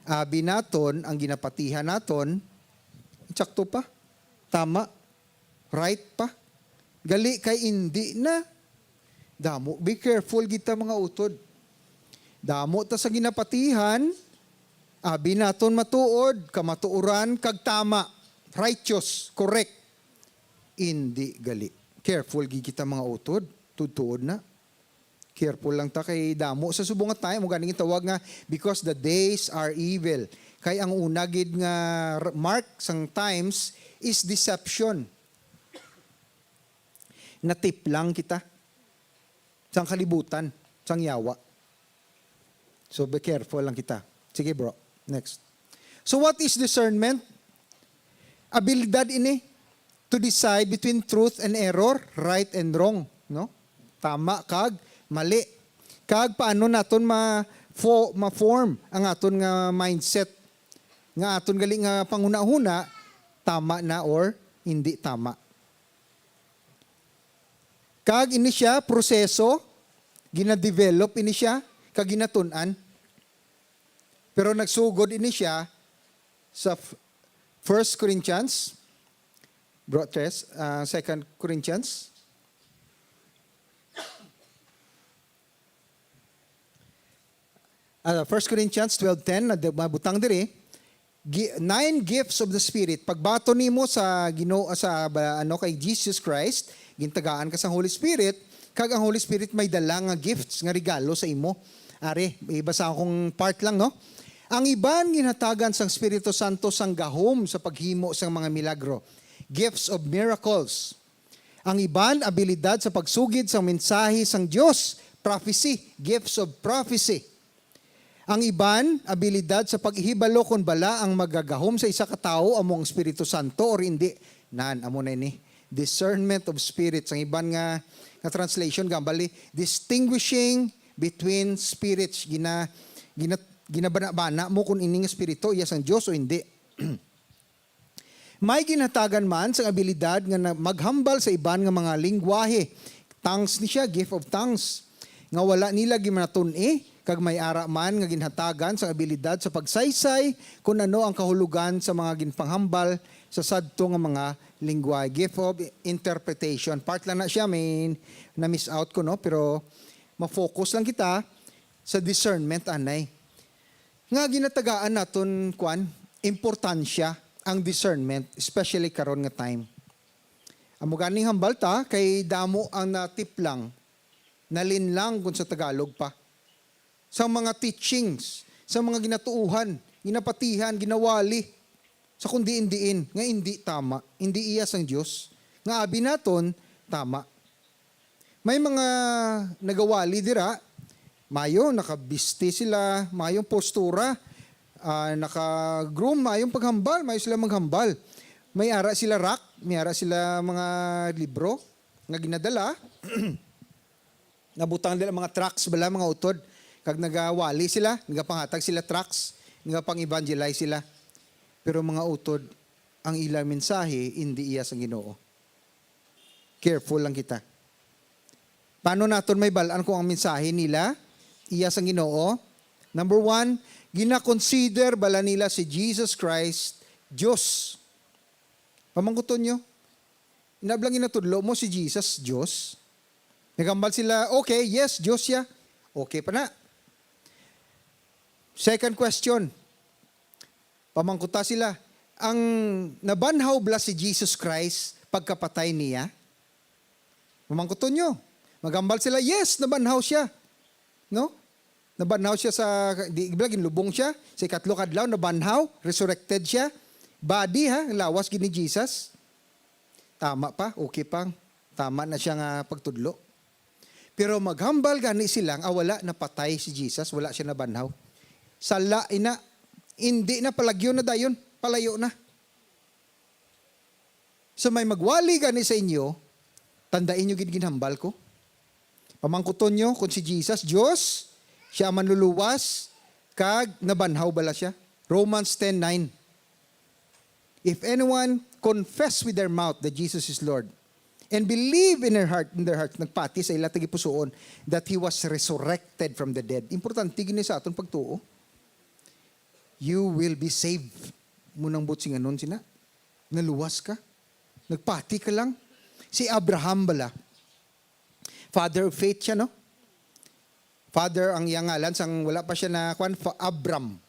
Abi naton, ang ginapatihan naton, sakto pa, tama, right pa. Gali kay indi na. Damo, be careful gid ta, mga utod. Damo ta sa ginapatihan, abi naton matuod, kamatuoran, kag tama, righteous, correct. Indi gali. Careful gid kita, mga utod. Tudtuod na. Careful lang ta kay damo sa subong nga time, ug ganing tawag nga, "Because the days are evil." Kay ang una gid nga r-, mark sang times is deception. Natiplang kita sang kalibutan, sang yawa. So, be careful lang kita. Sige, bro. Next. So, what is discernment? Abilidad ini to decide between truth and error, right and wrong, no? Tama kag mali. Kag paano naton ma-, fo-, ma-form ang aton nga mindset, nga aton gali nga panghunahuna, tama na or hindi tama. Kag ini siya proseso, ginadevelop ini siya, kag ginatun-an. Pero nagsugod ini siya sa f-, First Corinthians, bro, Tres, ah, Second Corinthians. Ah, First Corinthians twelve ten, na di-, mabutang diri, gi-, nine gifts of the Spirit. Pagbaton nimo sa Ginoo, sa, ba, ano, kay Jesus Christ, gintagaan ka sang Holy Spirit, kag ang Holy Spirit may dala nga gifts, nga regalo sa imo. Ari, ibasa akong part lang, no? Ang iban ginhatagan sang Espiritu Santo sang gahom sa paghimo sang mga milagro, gifts of miracles. Ang iban, abilidad sa pagsugid sang mensahe sang Dios, prophecy, gifts of prophecy. Ang iban, abilidad sa paghibalo kon bala ang magagahom sa isa ka tawo amo ang Espiritu Santo or indi. Nan, amo na ini. Discernment of spirits. Ang iban nga, nga translation, gambali, distinguishing between spirits. Gina-, gina-, ginabanabana mo kung ining espiritu iya sang Dios o hindi. May ginhatagan man sang abilidad nga na-, maghambal sa iban nga mga linggwahe, tongues ni siya, gift of tongues, nga wala nila gimanatun-i, kag may ara man nga ginhatagan sang abilidad sa pagsaysay kun ano ang kahulogan sa mga ginpanghambal sa sadto nga mga linggwahe, gift of interpretation. Part lang na siya, may na-miss out ko, no? Pero ma-focus lang kita sa discernment anay. Nga ginatagaan naton, kwan, importansya ang discernment, especially karon nga time. Amo ganing hambal ta, kay damo ang natiplang, nalinlang kun sa Tagalog pa, sa mga teachings, sa mga ginatuohan, ginapatihan, ginawali, sa kung diin-diin, nga indi tama, indi iya sang Dios, nga abi naton tama. May mga nagawali dira, mayo, nakabisti sila, mayong postura, ah, naka-groom, mayong paghambal, mayo sila maghambal. May ara sila rack, may ara sila mga libro nga ginadala. Nabutang nila mga tracts bala, mga utod, kag nagawali sila, nagapanghatag sila tracts, nagapang-evangelize sila. Pero, mga utod, ang ilang mensahe indi iya sang Ginoo. Careful lang kita. Paano naton may bal-an kung ang mensahe nila iya sang Ginoo? Number one, gina-consider bala nila si Jesus Christ Dios? Pamangkuton nyo, inablang ginatudlo mo si Jesus Dios? Nagambal sila, "Okay, yes, Dios siya." Okay pa na. Second question, pamangkuta sila, "Ang nabanhaw bala si Jesus Christ pagkapatay niya?" Pamangkuton nyo. Magambal sila, "Yes, nabanhaw siya." No? Nabanhaw siya sa, di ba, ginlubong siya. Sa ikatlo ka adlaw, nabanhaw, resurrected siya. Body, ha? Lawas gid ni Jesus. Tama pa, okay pa. Tama na siya nga pagtudlo. Pero maghambal gani sila nga wala, napatay si Jesus, wala siya nabanhaw. Sala ina, hindi na, palagyo na dayon, palayo na. So may magwali gani sa inyo, tandai nyo gid ginhambal ko. Pamangkuton nyo kung si Jesus, Dios, siya ang manluluwas, kag nabanhaw bala siya. Romans ten nine. If anyone confess with their mouth that Jesus is Lord, and believe in their heart, in their heart, nagpati sa ila tagipusoon, that He was resurrected from the dead. Importante gini sa aton pagtuo. You will be saved. Munang buot singanon sina. Naluwas ka. Nagpati ka lang. Si Abraham bala. Father of faith siya, no? Father ang iyang ngalan sang wala pa siya na, kwan, fa-, Abram.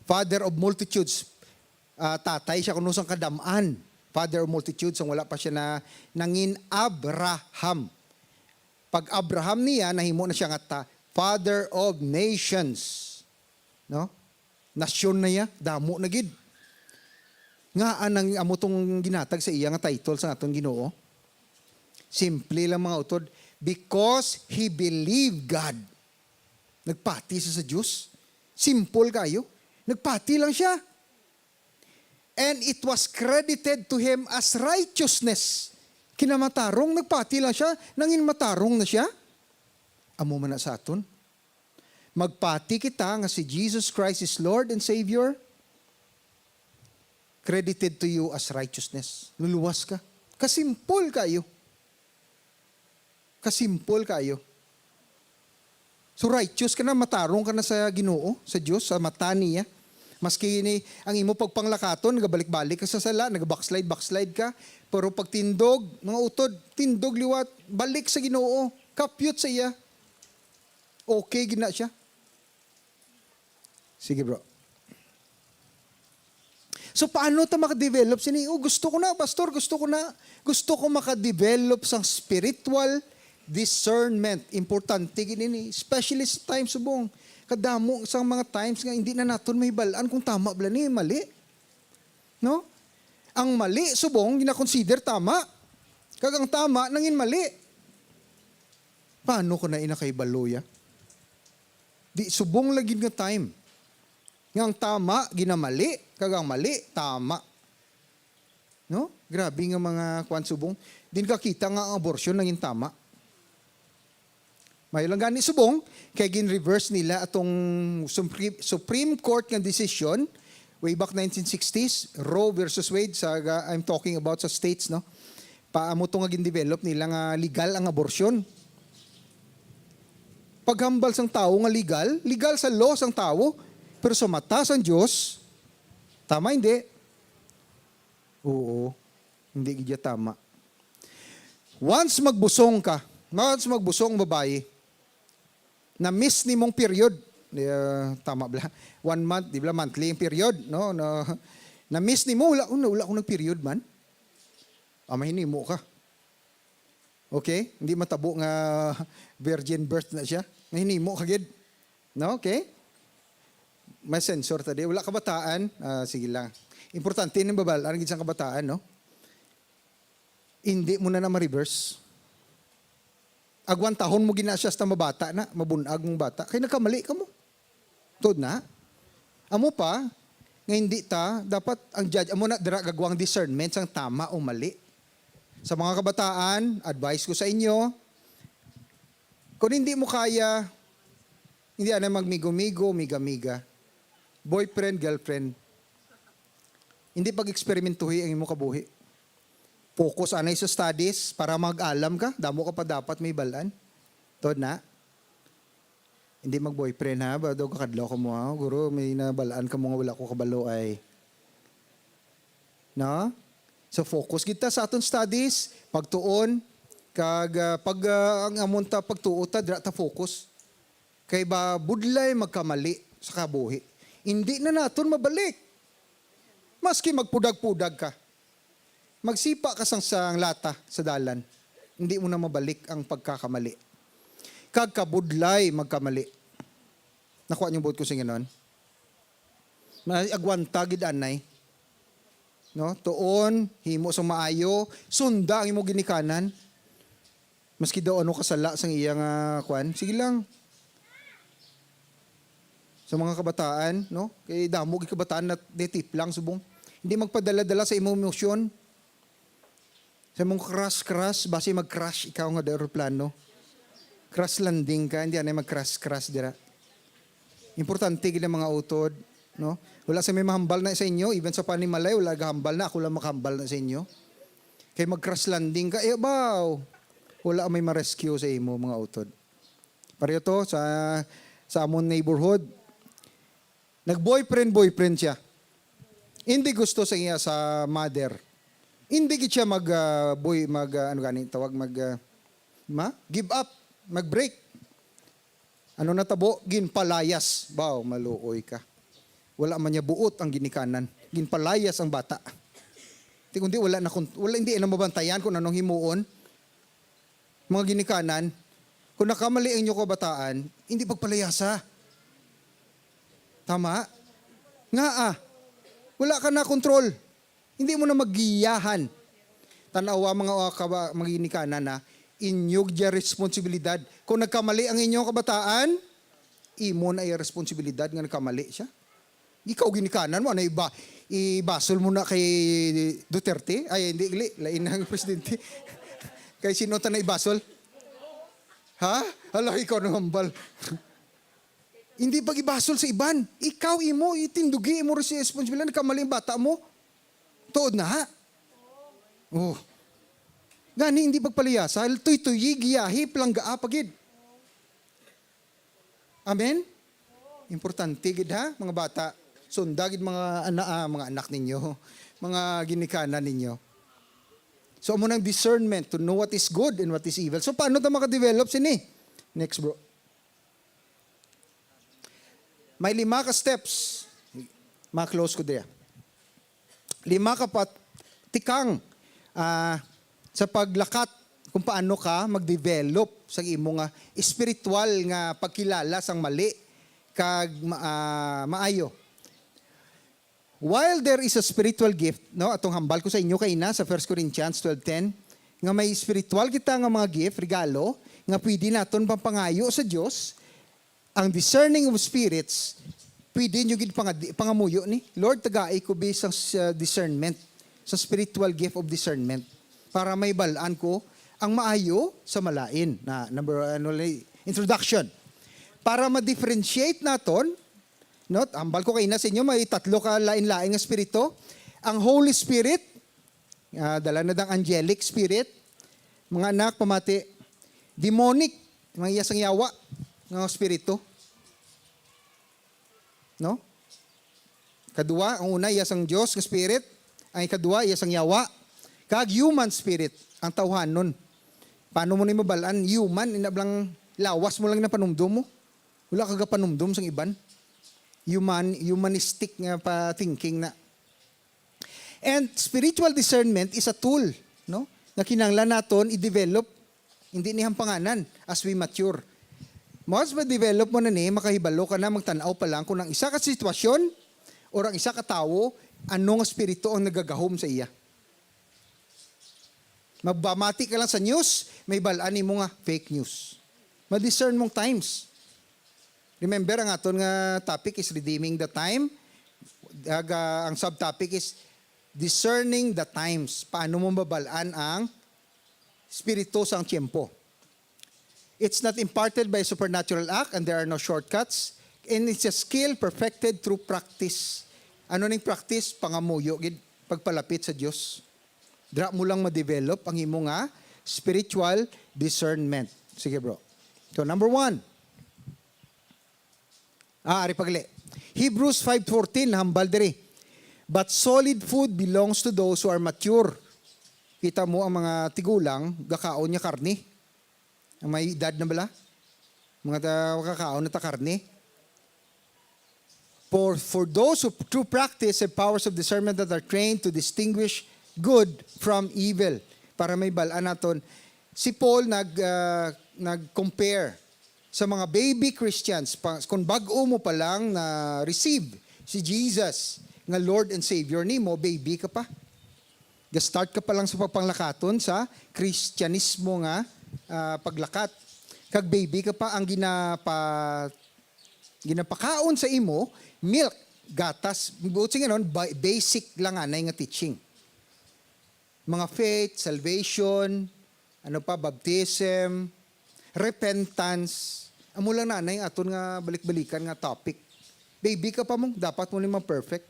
Father of multitudes. Ah, tatay siya kuno sang kadam-an. Father of multitudes sang wala pa siya na nangin Abraham. Pag Abraham niya, nahimo na siya nga ta-, Father of nations. No? Nasyon na iya, damo na gid. Nga anang amo tong ginatag sa iya nga title sa aton Ginoo? Simple lang, mga utod, because he believed God. Nagpati siya sa Dios. Simple kayo. Nagpati lang siya. And it was credited to him as righteousness. Kinamatarong, nagpati lang siya, nangin matarong na siya. Amo man na sa aton. Magpati kita nga si Jesus Christ is Lord and Savior, credited to you as righteousness. Luluwas ka. Kasimpol kayo. Kasimpol kayo. So, righteous ka na, matarong ka na sa Ginoo, sa Dios, sa mata niya. Maski ni ang imo pagpanglakaton, nagabalik-balik ka sa sala, nagabackslide, backslide ka. Pero pag tindog, mga utod, tindog liwat, balik sa Ginoo, kapyot sa iya. Okay gid na siya. Sige, bro. So, paano ta makadevelop sini? Oh, gusto ko na, pastor, gusto ko na. Gusto ko makadevelop sang spiritual discernment. Importante gid ini, especially sa time subong. Kadamo sang mga times nga hindi na naton mahibal-an kung tama bala ni, mali. No? Ang mali subong gina-consider tama, kag ang tama nangin mali. Paano ko na ina kay Baloya? Di subong lagi nga time. Nga ang tama ginamali, kag ang mali tama. No? Grabe nga mga kwan subong. Din kakita nga ang abortion nangin tama. May lang gani subong, kay gin-reverse nila atong Supreme, Supreme Court nga decision way back nineteen sixties, Roe versus Wade, sa ga-, I'm talking about sa states, no? Paamo to nga gin-develop nila nga legal ang abortion. Paghambal sang tawo nga legal, legal sa law sang tawo, pero sa mata sang Dios, tama, hindi? Oo, hindi gid ya tama. Once magbusong ka, once magbusong babayi, na-miss nimong period. Eh, tama bala? One month, di ba, monthly yung period, no? No, na-miss nimo, wala, wala, wala akong nag-period man. Ah, mahinimo ka. Okay? Hindi matabo nga virgin birth na siya. Mahinimo ka gid. No? Okay? May sensor ta di. Wala kabataan. Ah, sige lang. Importante nang babal-an gid sang kabataan, no? Hindi mo na na ma-reverse. Agwantahon mo gina siya hasta mabata na, mabunag mong bata. Kay nagkamali ka mo. Tuod na. Amo pa, nga hindi ta, dapat ang judge, amo na dira gagwang discernment sang tama o mali. Sa mga kabataan, advice ko sa inyo, kung hindi mo kaya, hindi ana magmigo-migo, miga-miga. Boyfriend, girlfriend. Hindi pag-eksperimentuhi ang imo kabuhi. Focus anay sa studies para mag-alam ka. Damo ka pa dapat mahibal-an. Tuod na. Hindi mag-boyfriend, ha? Ba, daw kakadlaw ka mo, ha? Guro, may nabal-an ka mo nga wala ko kabalo ay. No? So, focus gid ta sa aton studies, pagtuon, kag, ah, pag, ah, ang amon ta pagtuo ta, dira ta focus. Kay ba, budlay magkamali sa kabuhi. Hindi na naton mabalik. Maski magpudag-pudag ka. Magsipa ka sang, sang lata sa dalan. Hindi mo na mabalik ang pagkakamali. Kag kabudlay magkamali. Nakuha niyo buot ko sa ganon? May agwanta gid anay. No? Tuon, himo sa maayo, sunda ang imong ginikanan. Maski daw ano kasala sang iya nga kwan, sige lang. Sa mga kabataan, no? Kay damo gid kabataan na detip lang subong. Hindi magpadala-dala sa imong emosyon. Sa imong crash-crash, basi mag-crash ikaw nga eroplano. Crash landing ka, hindi anay mag-crash-crash dira. Importante gid ang mga utod, no? Wala sa may mahambal na sa inyo, even sa panimalay, wala gahambal na, ako lang makahambal na sa inyo. Kay mag-crash landing ka, eh, baw, wala may ma-rescue sa imo, mga utod. Pareho to sa, sa amon neighborhood. Nag-boyfriend-boyfriend siya. Hindi gusto sa iya sa mother. Hindi gid siya mag, ah, boy, mag, ah, ano gani, tawag, mag, ah, ma? Give up, mag-break. Ano natabo? Ginpalayas. Baw, maluoy ka. Wala man niya buot ang ginikanan. Ginpalayas ang bata. Ti kundi wala na kun-, wala, hindi na mabantayan kung anong himuon. Mga ginikanan, kung nakamali ang inyo kabataan, hindi pagpalayasa. Tama? Nga ah, wala ka na control. Hindi mo na magiyahan. Tanawa mga, uh, kaba-, mga ginikanan na inyo gid responsibilidad. Kung nagkamali ang inyong kabataan, imo na iya responsibilidad nga nagkamali siya. Ikaw ginikanan mo, ano iba, ibasol mo na kay Duterte? Ay, hindi, gali, lain ang presidente. Kay sino ta na ibasol? Ha? Hala, ikaw na hambal. Hindi pag-ibasol sa iban. Ikaw imo, itindugi imo rin si responsibilidad, nagkamali ang bata mo. Tuod na ha? Oh. Gani, hindi pagpaliyasa, tuy-tuy, giyahi, palanggaa pa gid. Amen? Importante gid ha, mga bata. Sunda gid mga ana-, ah, mga anak ninyo, mga ginikanan ninyo. So, amo nang discernment to know what is good and what is evil. So, paano ta makadevelop sini? Next, bro. May lima ka steps. Ma-close ko diya. Lima ka pat-, tikang, ah, sa paglakat kung paano ka mag-develop sa imo nga espiritual nga pagkilala sang mali kag ma-, ah, maayo. While there is a spiritual gift, no, atong hambal ko sa inyo kaina sa First Corinthians twelve ten, nga may spiritual kita nga mga gift, regalo, nga pwede naton pampangayo sa Dios, ang discerning of spirits, pwede nyo gid pangadi-, pangamuyo ni, "Lord, tagai ko bisang sa discernment, sa spiritual gift of discernment, para may balaan ko ang maayo sa malain." Na, number, ano, introduction. Para ma-differentiate naton, no? Hambal ko kaina sa inyo, may tatlo ka lain-lain nga espiritu. Ang Holy Spirit, ah, dala na dang angelic spirit. Mga anak, pamati, demonic, mga iya sang yawa, nga espiritu. No? Kadua, ang una, iya sang Dios nga spirit. Ang ikadua, iya sang yawa. Kag human spirit, ang tawhanon. Paano mo ni mabal-an? Human, ina lang, lawas mo lang na panumdom mo. Wala ka gapanumdom sang iban. Human, humanistic nga pa thinking na. And spiritual discernment is a tool, no? Nga kinahanglan naton i-develop, hindi ni hampanganan as we mature. Once ma-develop mo na ni, makahibalo ka na magtan-aw pa lang kung ang isa ka sitwasyon or ang isa ka tawo, ano nga espiritu ang nagagahom sa iya. Magbamati ka lang sa news, may balaan nimo nga fake news. Ma-discern mong times. Remember, ang aton nga topic is redeeming the time. Aga, ang subtopic is discerning the times. Paano mo mabalaan ang espiritu sang tiyempo? It's not imparted by a supernatural act, and there are no shortcuts. And it's a skill perfected through practice. Ano ning practice? Pangamuyo gid, pagpalapit sa Dios. Dira mo lang ma-develop ang imo nga spiritual discernment. Sige, bro. So, number one. Ah, ari pa gali. Hebrews five fourteen, hambal diri. "But solid food belongs to those who are mature." Kita mo ang mga tigulang, gakaon niya karne. Ang may edad na bala? Mga ta-, makakaon na ta karne. For, for those who through practice have powers of discernment that are trained to distinguish good from evil. Para may balaan naton. Si Paul nag, ah, nag-compare Sa mga baby Christians, pa, kung bag-o mo pa lang na-receive si Jesus nga Lord and Savior nimo, baby ka pa. Ga-start ka pa lang sa pagpanglakaton sa Kristiyanismo nga, ah, paglakat. Kag baby ka pa, ang ginapa-, ginapakaon sa imo, milk, gatas. Buot silingon, ba-, basic lang anay nga teaching. Mga faith, salvation, ano pa, baptism, repentance. Amo lang na anay aton nga balik-balikan nga topic. Baby ka pa mo, dapat mo ni ma-perfect.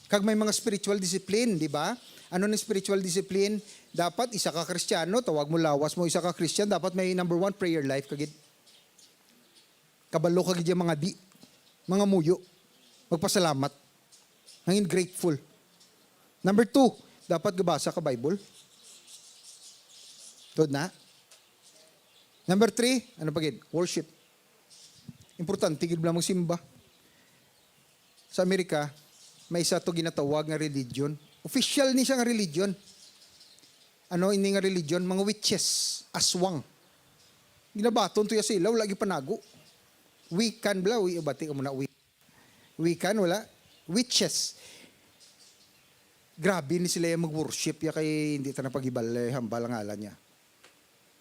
Kag may mga spiritual discipline, di ba? Ano ni spiritual discipline? Dapat isa ka Kristiyano, tawag mo lawas mo isa ka Christian, dapat may number one prayer life ka gid. Kabalo ka gid yung mga di, mga muyo. Magpasalamat. Nangin grateful. Number two, dapat gabasa ka Bible. Tuod na. Number three, ano pa gid? Worship. Importante gid bala magsimba. Sa Amerika, may isa to ginatawag nga religion. Official ni siya nga religion. Ano ini nga religion? Mga witches, aswang. Ginabaton to ya sa ila, wala gipanago. Wiccan bala, wi-, bati ka muna, wi-, Wiccan, wala. Witches. Grabe ni sila yung mag-worship ya kay hindi ta na pag-ibal, eh, hambal ang ngalan niya.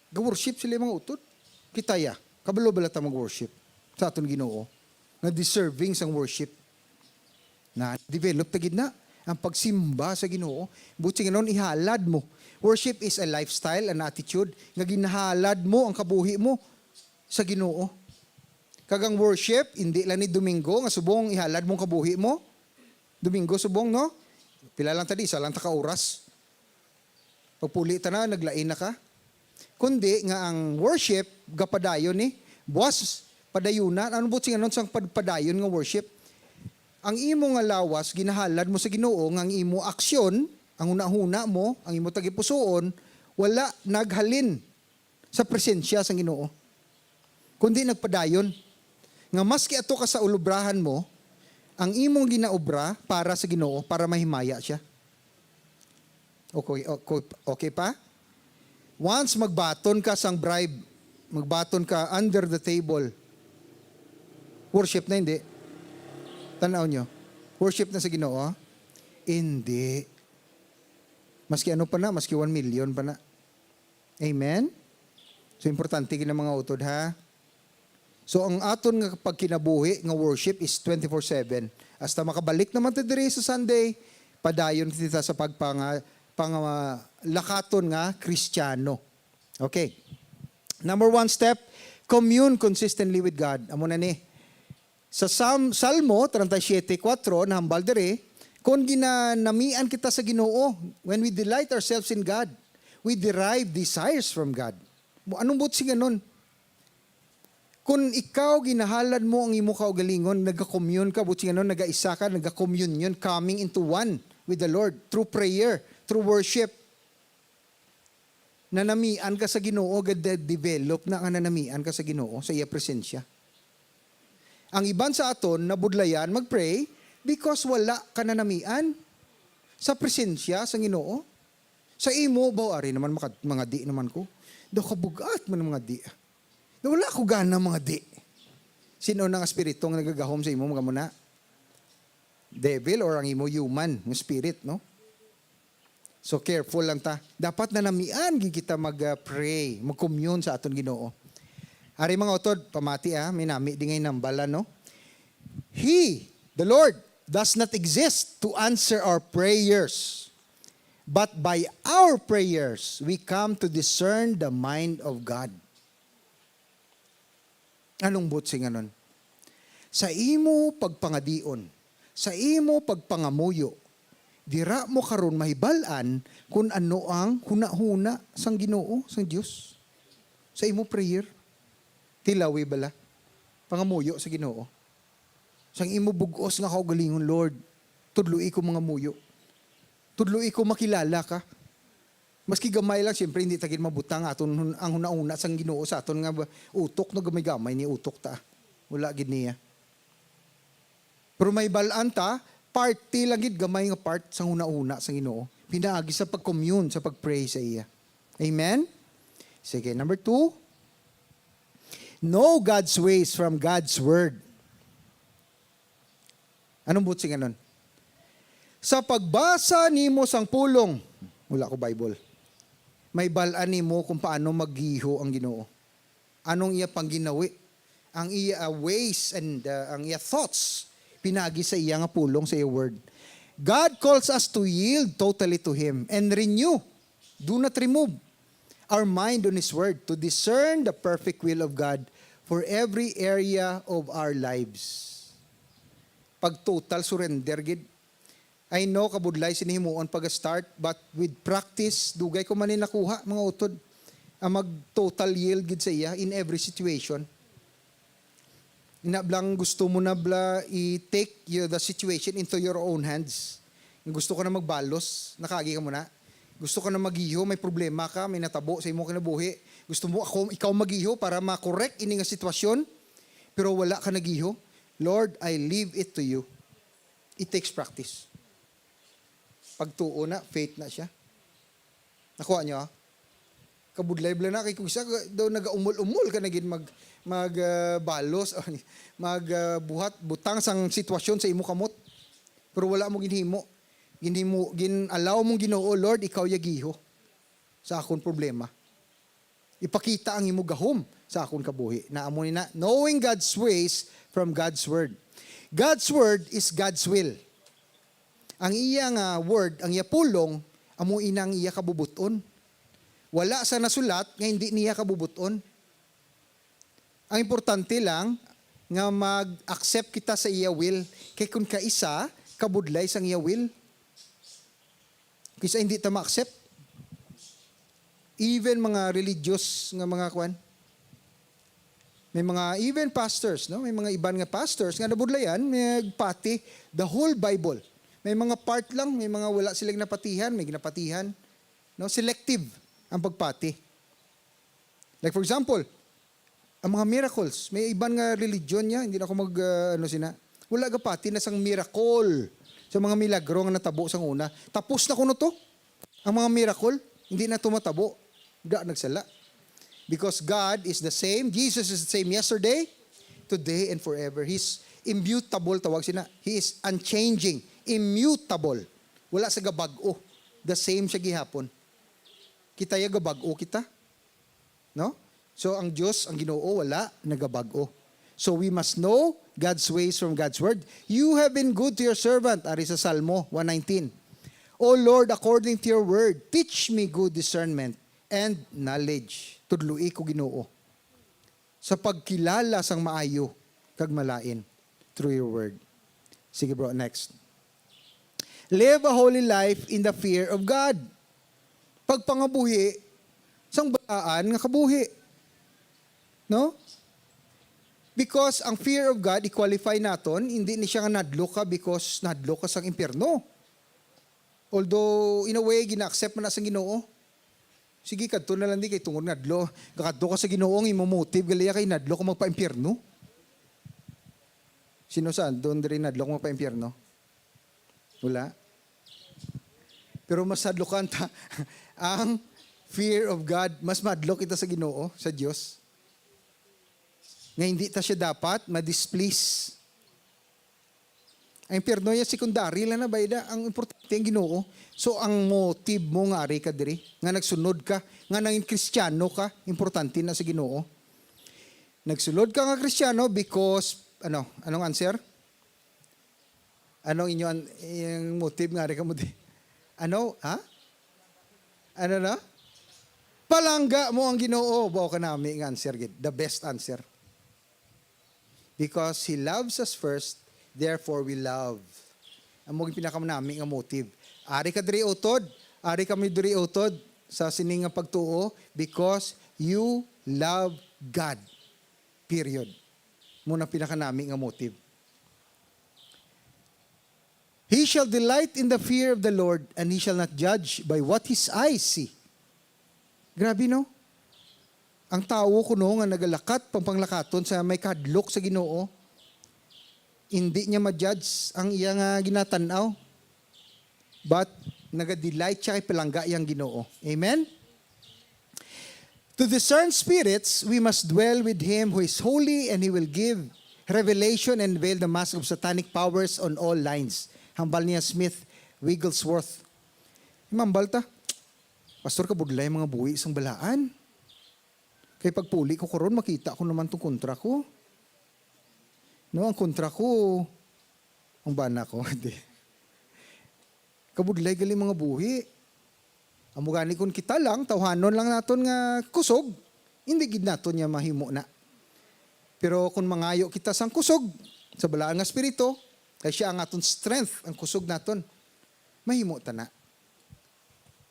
Ga-worship sila yung mga utod. Kita ya, kabalo bala ta mag-worship sa aton Ginoo nga deserving sang worship. Na develop ta gid na ang pagsimba sa Ginoo. Buot silingon, ihalad mo. Worship is a lifestyle, an attitude nga ginahalad mo ang kabuhi mo sa Ginoo. Kag ang worship, hindi lang ni Domingo nga subong ihalad mong kabuhi mo. Domingo subong, no? Pila lang ta di, isa lang ta ka oras. Pagpuli ta na, naglain na ka. Kundi nga ang worship, gapadayon ni, buwas, padayunan. Ano buot silingon sang pad-, padayon nga worship? Ang imo nga lawas, ginahalad mo sa Ginoo, nga ang imo aksyon, ang hunahuna mo, ang imo tagipusoon, wala naghalin sa presensya sang Ginoo, kundi nagpadayon nga maski ato ka sa ulubrahan mo, ang imong ginaobra para sa Ginoo, para mahimaya siya. Okay, okay, okay pa? Once magbaton ka sang bribe, magbaton ka under the table, worship na, hindi? Tan-aw nyo. Worship na sa Ginoo? Hindi. Maski ano pa na, maski one million pa na. Amen? So, importante gid ang mga utod, ha? So, ang aton nga pagkinabuhi nga worship is twenty-four seven. Hasta makabalik naman ta diri sa Sunday, padayon kita sa pagpanga-, pangalakaton nga Kristiyano. Okay. Number one step, commune consistently with God. Amo na ni. Sa Sam-, Salmo treinta y siete cuatro, nahambal diri, "Kon ginanamian kita sa Ginoo, when we delight ourselves in God, we derive desires from God." Mo, anong buot silingon? Kung ikaw ginahalad mo ang imo kaugalingon, nagakomyun ka, buot silingon, nagaisa ka, nagakomyunyon, coming into one with the Lord through prayer, through worship. Nanamian ka sa Ginoo, gade-, develop na nga nanamian ka sa Ginoo, sa iya presensya. Ang iban sa aton nabudlayan mag-pray because wala ka nanamian sa presensya sa Ginoo. Sa imo, baw, ari naman, maka-, mga di naman ko. Daw kabugat man ang mga di. Daw wala ko gana mga di. Sino na nga espiritu nga nagagahom sa imo, mga muna? Devil or ang imo human nga spirit, no? So, careful lang ta. Dapat nanamian gid kita mag, ah, pray, mag-commune sa aton Ginoo. Ari, mga utod, pamati, ah, may nami di ngay nambalan, no? He, the Lord, does not exist to answer our prayers, but by our prayers, we come to discern the mind of God. Anong buot silingon? Sa imo pagpangadion, sa imo pagpangamuyo, dira mo karon mahibal-an kun ano ang hunahuna sang Ginoo, sang Dios. Sa imo prayer, tilawi bala, pangamuyo sa Ginoo. Sang imo bug-os nga kaugalingon, "Lord, tudloi ko mangamuyo. Tudloi ko makilala ka." Maski gamay lang, siyempre, hindi ta gid mabutang aton hun-, ang hunahuna sang Ginoo sa aton nga ba-, utok, no, gamay-gamay ni utok ta. Wala gid niya. Pero mahibal-an ta, parte lang gid, gamay nga part sang hunahuna sang Ginoo. Pinaagi sa pag-commune, sa pag-pray sa iya. Amen? Sige, number two. Know God's ways from God's word. Anong buot sing anon? Sa pagbasa nimo sang pulong, wala ko Bible, may bal-an nimo kung paano maggiho ang Ginoo. Anong iya pangginawi, ang iya, uh, ways and, uh, ang iya thoughts pinagi sa iya nga pulong, sa iya word. God calls us to yield totally to Him and renew, do not remove, our mind on His word to discern the perfect will of God for every area of our lives. Pag total surrender gid. I know kabudlay sini himuon pag-start, but with practice, dugay ko man ni nakuha, mga utod, ang mag-total yield gid sa iya in every situation. Ina blang gusto mo na bla i-take you, the situation into your own hands. Gusto ka na magbalos, nakagi ka mo na. Gusto ka na magiho, may problema ka, may natabo sa imong kinabuhi. Gusto mo ako, ikaw magiho para ma-correct ini nga sitwasyon, pero wala ka nagiho. Lord, I leave it to you. It takes practice. Pagtuo na, faith na siya. Nakuha niyo? Kabudlay bala na kay kung isa ka daw nagaumol-umol ka na gid mag, mag, ah, balos, mag, ah, buhat, butang sang sitwasyon sa imo kamot. Pero wala mo ginhimo. Ginhimo, gin-allow mong Ginoo, "Lord, ikaw ya giho sa akon problema. Ipakita ang imo gahom sa akon kabuhi." Na amo ni na, knowing God's ways from God's word. God's word is God's will. Ang iya nga word, ang iya pulong, amo ina ang iya kabubut-on. Wala sa nasulat nga hindi niya kabubut-on. Ang importante lang nga mag-accept kita sa iya will, kay kun kaisa kabudlay sang iya will, kisa hindi ta ma-accept. Even mga religious nga mga kwan, may mga, even pastors, no? May mga iban nga pastors nga nabudlayan, may nagpati the whole Bible. May mga part lang, may mga wala sila ginapatihan, may ginapatihan. No? Selective ang pagpati. Like for example, ang mga miracles, may iban nga religion niya, hindi na ako mag, ah, ano sina. Wala gapati na sang miracle, sa mga milagro nga natabo sang una. Tapos na kuno to. Ang mga miracle, hindi na to matabo. Da, nagsala. Because God is the same, Jesus is the same yesterday, today, and forever. He's immutable, tawag sina. He is unchanging, immutable. Wala sa gabag-o. The same siya gihapon. Kita ya gabag-o kita. No? So, ang Dios, ang Ginoo, wala nagabag-o. So, we must know God's ways from God's word. "You have been good to your servant," ari sa Salmo one nineteen. "O Lord, according to your word, teach me good discernment and knowledge." Tudloi ko, Ginoo, sa pagkilala sang maayo kag malain through your word. Sige, bro, next. "Live a holy life in the fear of God." Pagpangabuhi sang balaan nga kabuhi. No? Because ang fear of God, i-qualify naton, hindi ni siya nga nadlo ka because nadlo ka sang impyerno. Although, in a way, gina-accept man na sang Ginoo. Sige, kadto na lang di kay tungod nga adlo, gakadto ka sa Ginoo, ang imo motive gali kay nadlo ka magpaimpyerno. Sino sa andon diri nadlo ka magpaimpyerno? Wala. Pero mas hadlokan ta ang fear of God, mas madlok kita sa Ginoo, sa Dios. Nga hindi ta siya dapat ma-displease. Ang impyerno yan, secondary lang na, bayda. Ang importante ang Ginoo. So, ang motive mo nga ari ka diri, nga nagsunod ka, nga nangin Kristiyano ka, importante na sa Ginoo. Nagsunod ka nga Kristiyano because, ano, anong answer? Anong inyo an-, yung motive nga ari ka mo di? Ano, ha? Ano na? Palangga mo ang Ginoo. Bao ka nami nga answer gid. The best answer. Because He loves us first, therefore we love. Amo ang pinakamanami nga motive. Ari ka diri utod, ari kami diri utod sa sini nga pagtuo because you love God. Period. Mo na pinakanami nga motive. "He shall delight in the fear of the Lord, and he shall not judge by what his eyes see." Grabe, no? Ang tawo kuno nga nagalakat, pangpanglakaton sa may kahadlok sa Ginoo, hindi niya ma-judge ang iya nga ginatan-aw. But naga-delight siya kay palangga yang Ginoo. Amen? To discern spirits, we must dwell with him who is holy, and he will give revelation and veil the mask of satanic powers on all lines. Hambal niya Smith Wigglesworth. Imambal ta, "Pastor, kabudlay mga buhi sang balaan. Kay pagpuli ko karon, makita ko naman tong kontra ko. No, ang kontra ko, ang bana ko." Di. Kabudlay gali mga buhi. Amo gani, kung kita lang, tawhanon lang naton nga kusog, hindi gid naton niya mahimo na. Pero kung mangayo kita sang kusog sa balaan nga espiritu, kay siya ang aton strength, ang kusog naton, mahimo ta na.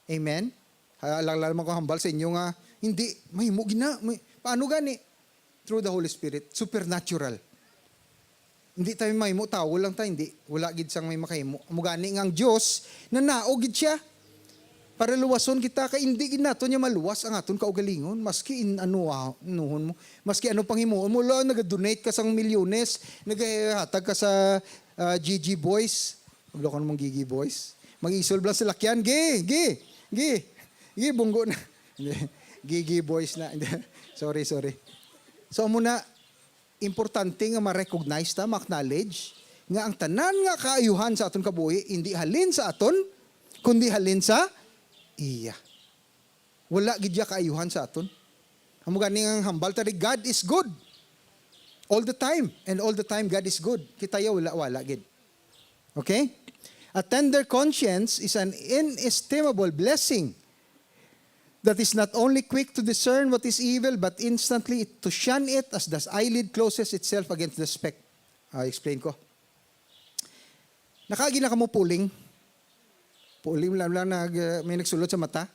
Amen? Alang lang man ko hambal sa inyo nga, hindi, mahimo gina. May, paano gani? Through the Holy Spirit, supernatural. Hindi tayo mahimo, tawo lang ta, hindi. Wala gid sang may makahimo. Amo gani nga ang Dios, nanao gid siya para luwason kita, kay hindi gid naton niya maluwas ang aton kaugalingon, maski in ano, ah, anuhon mo, maski ano pang himuon mo, lo, naga-donate ka sang milyones, nagahatag ka sa, ah, G G Boys. Kabalo ka namang G G Boys. Mag-isol lang sa lakyan, gi, gi, gi, gi, bunggo na. Hindi. G G Boys na. Hindi. Sorry, sorry. So, amo na, importante nga ma-recognize ta, ma-acknowledge nga ang tanan nga kaayuhan sa aton kabuhi hindi halin sa aton, kundi halin sa iya. Wala gid ya kaayuhan sa aton. Amo gani ang hambal ta, "God is good all the time, and all the time God is good." Kita ya, wala, wala gid. Okay? A tender conscience is an inestimable blessing that is not only quick to discern what is evil, but instantly to shun it as the eyelid closes itself against the speck. Ah, explain ko. Nakaagi na kamo puling? Puling lang, lang nag, uh, may nagsulod sa mata?